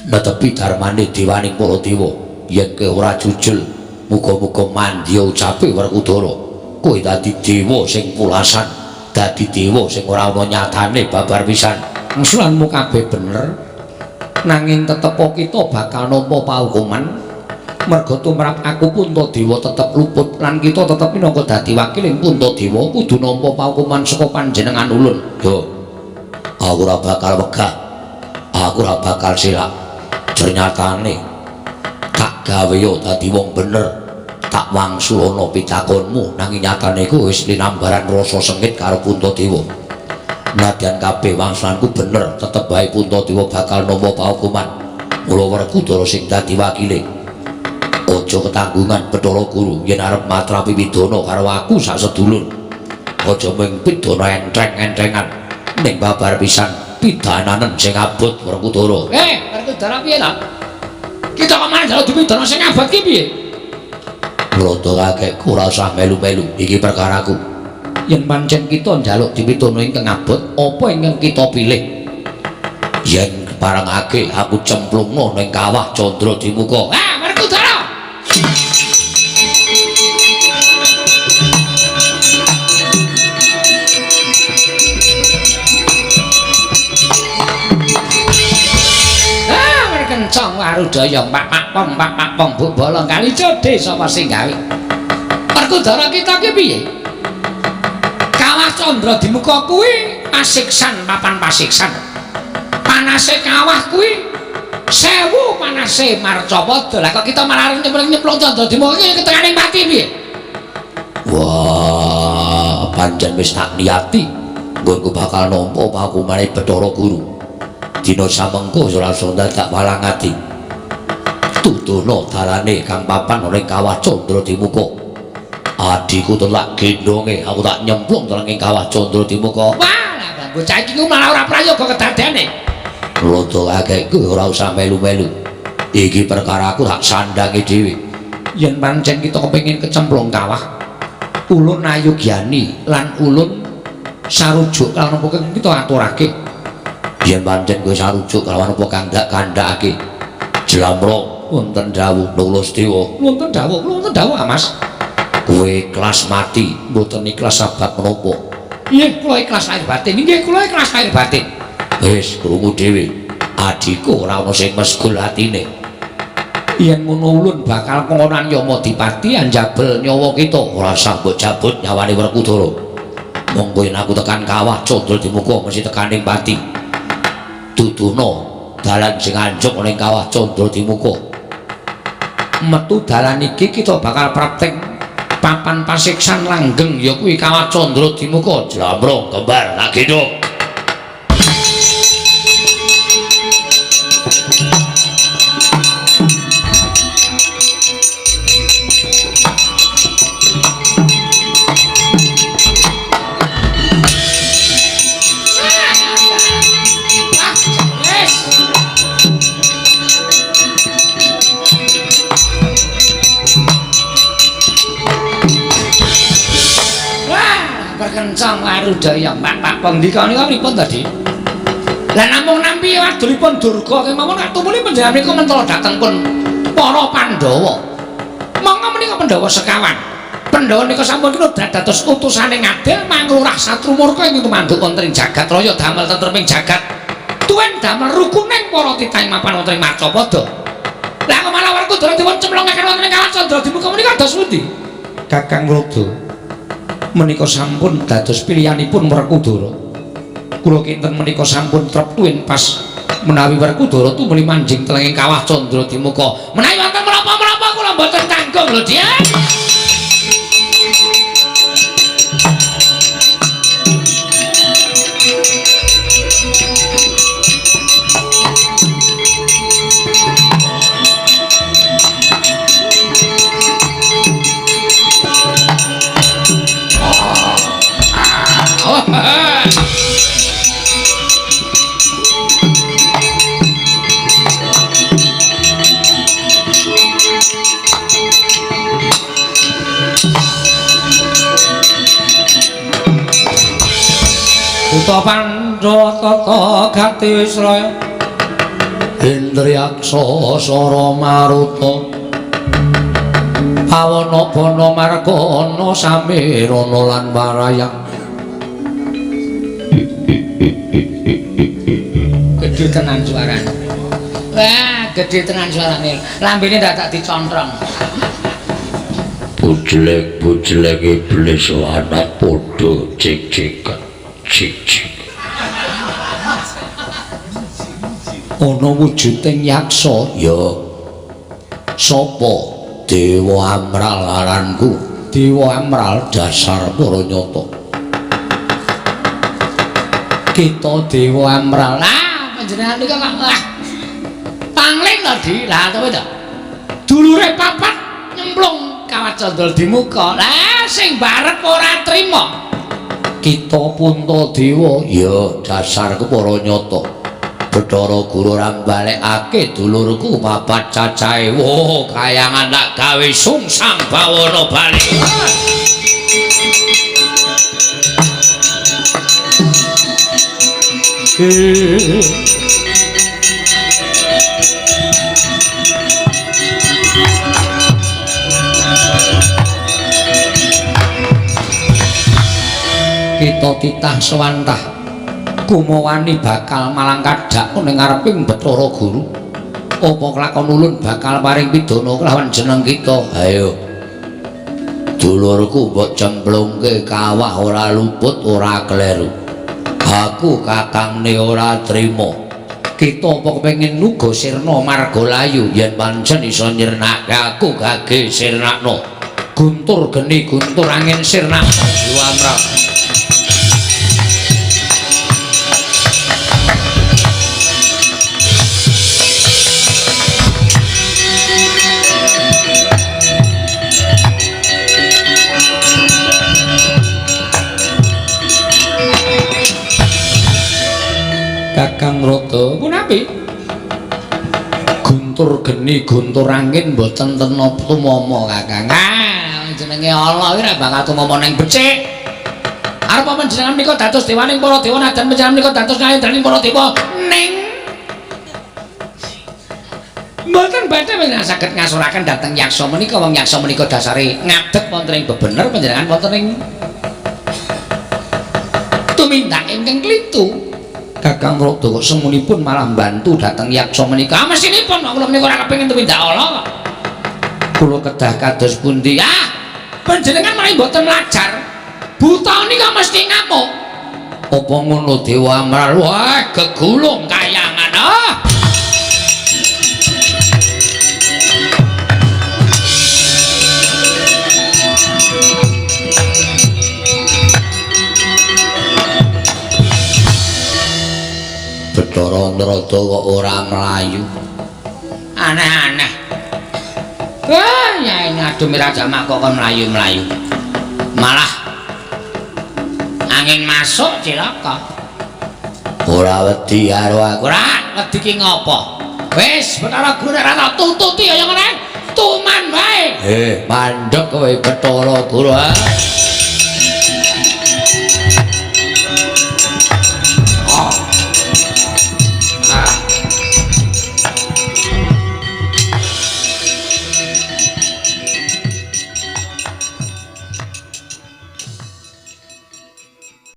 netepi darmane dewaning para dewa. Yen kowe ora jujur, muga-muga mandya ucape Werkudara. Kowe dadi dewa sing pulasan, dadi dewa sing ora ana nyatane babar pisan. Wangsulanmu kabeh bener, nanging tetepa kita bakal nampa paukuman. Merga tumrap aku Puntadewa tetep luput lan kita tetep minangka dadi wakiling Puntadewa kudu nampa paukuman saka panjenengan ulun. Yo. Aku ora bakal wegah. Aku ora bakal silak. Ternyatane tak gawe yo dadi wong bener. Tak wangsulana pitakonmu nanging nyatane iku wis linambaran rasa sengit karo Puntadewa. Nadyan kabeh wangsulanku bener, tetep bae Puntadewa bakal nampa paukuman. Mula Werkudara sing dadi wakile. Aja ketanggungan Bathara Guru yen arep matrapi pidana karo aku sak sedulur. Aja mung pidana enteng-entengan ning babar pisan pidananen sing abot Werkudara. Werkudara piye ta? Kita kok malah njaluk dipidana sing abot ki piye? Mroto kakekku ora usah melu-melu, iki perkaraku. Yen pancen kita njaluk dipidana ingkang abot, apa ingkang kita pilih? Yen parengake aku cemplungno ning kawah Candra Dimuka. Werkudara. Berkencang warudaya pak pong pak pong buk bolong kali jode sapa sing gawe. Werkudara kita ki piye? Kawah Candra Dimuka kuwi pasiksan papan pasiksan. Panase kawah kuwi 1000 panase marcapada. Lah kok kita malah nyemplung-nyemplung Candra Dimuka iki ketengane mati piye? Wah, pancen wis tak niati nggonku bakal nampa pakumane Bathara Guru. Dina samengko ora sonda tak walang ati. Tutuno dalane kang papan ana ing kawah Candra Dimuka. Adhiku telak gendonge, aku tak nyemplung ing kawah Candra Dimuka. Wah, lah bocah iki malah ora prayoga kedadeane. Rodo kakekku ora usah melu-melu. Iki perkaraku tak sandangi dhewe. Yen pancen kita kepengin kecemplung kawah, ulun ayugyani lan ulun sarujuk kalawan apa kang kita aturake. Yen pancen kowe sarujuk kalawan apa kang dak kandhakake. Jlamrong wonten dawuh Nulus Dewa. Wonten dawuh, wonten dawuh Mas. Kowe ikhlas mati, mboten ikhlas sebab menapa? Nggih, kula ikhlas lahir batin. Nggih, kula ikhlas lahir batin. Wis krungu dhewe. Adhiku ora ana sing mesgul atine. Yen ngono ulun bakal kongonan Yama Dipati anjabel nyawa kita. Ora usah mbok jabut nyawane Werkudara. Monggo yen aku tekan kawah Candra Dimuka mesti tekaning pati. Duduno dalan sing anjuk ning kawah Candra Dimuka. Metu dalan iki kita bakal praktek papan pasiksan langgeng ya kuwi kawah Candra Dimuka. Jlambrong kembar tak gendhong. Berkencang warudaya pak pendika nika pripun tadi? Lah namung nampi wadulipun Durga kemawon tumuli panjenengan menika mentala dhateng pun para Pandhawa. Monggo menika Pandhawa sekawan. Pandhawa nika sampun kena dados utusane ngadil manglurah Satrumurka ing tumanduk wonten ing jagat raya damel tentreming jagat. Tuwin damel rukuning para titahing mapan wonten ing Marcapada. Lah kok malah Werkudara dipun cemplungaken wonten ing kawah Candra Dimuka menika dados pundi? Kakang Rada menika sampun dados pilihanipun Werkudara. Kula kinten menika sampun trep tuwin pas menawi Werkudara tumuli manjing telenging kawah Candra Dimuka. Menawi wonten menapa-menapa kula mboten tanggung lho, Dik. Buta Pandha tata gati wisraya Indriyaksa sara maruta Pawana bana margana samirana lan warayang. Gedhe tenan suarane. Wah, gedhe tenan suarane. Lambene dadak dicontrong. Bujlek-bujlek iblis lanat padha cik-cikan. Cik-cik. Ana wujuding yaksa ya. Sapa? Dewa Amral aranku. Dewa Amral dasar para nyata. Kita Dewa Amral. Ah, panjenengan niku kok ah. Pangling to, Di. Lah to to. Dulure papat nyemplung Kawah Candra di muka. Lah sing barep ora trima. Kita Puntadewa ya dasarku para nyata. Bathara Guru ora mbalekake dulurku papat cacahe. Wah, kayangan tak gawe sungsang bawana bali. Kita titah sewantah kumawani bakal malang kadhak ning ngareping Bathara Guru. Apa kelakon ulun bakal paring pidana kelawan jeneng kita? Ayo. Dulurku mbok cemplungke kawah ora luput ora kleru. Aku kakangne ora trima. Kita apa kepengin uga sirna marga layu yen pancen iso nyirnake aku gage sirnakno. Guntur geni guntur angin sirna Dewa Amral. Kakang Rada punapi? Guntur geni guntur angin mboten tena tumama Kakang. Ah, jenenge Allah ora bakal tumama ning becik. Arep panjenengan menika dados dewaning para dewa najan panjenengan menika dados ngayendraning para dewa ning mboten badhe panjenengan saged ngasuraken dhateng yaksa menika. Wong yaksa menika dasare ngadeg wonten ing bebener panjenengan wonten ing tumindak ingkang klitu. Kakang Rada kok semunipun malah mbantu dhateng yaksa menika. Ah, mesinipun kula menika ora kepengin tumindak ala kok. Kula kedah kados pundi? Ah, panjenengan malah mboten mlajar. Buta nika mesti ngamuk. Apa ngono Dewa Amral? Wah, gegulung kayangan. Ah. Bathara Narada kok ora mlayu. Aneh-aneh. Wah, nyai ngadumi Raja Mak kok kon mlayu-mlayu. Malah angin masuk cilaka. Ora wedi karo aku. Ora wedi ki ngopo? Wis, Bathara Guru nek ora tak tututi kaya ngene, tuman wae. Mandeg kowe Bathara Guru.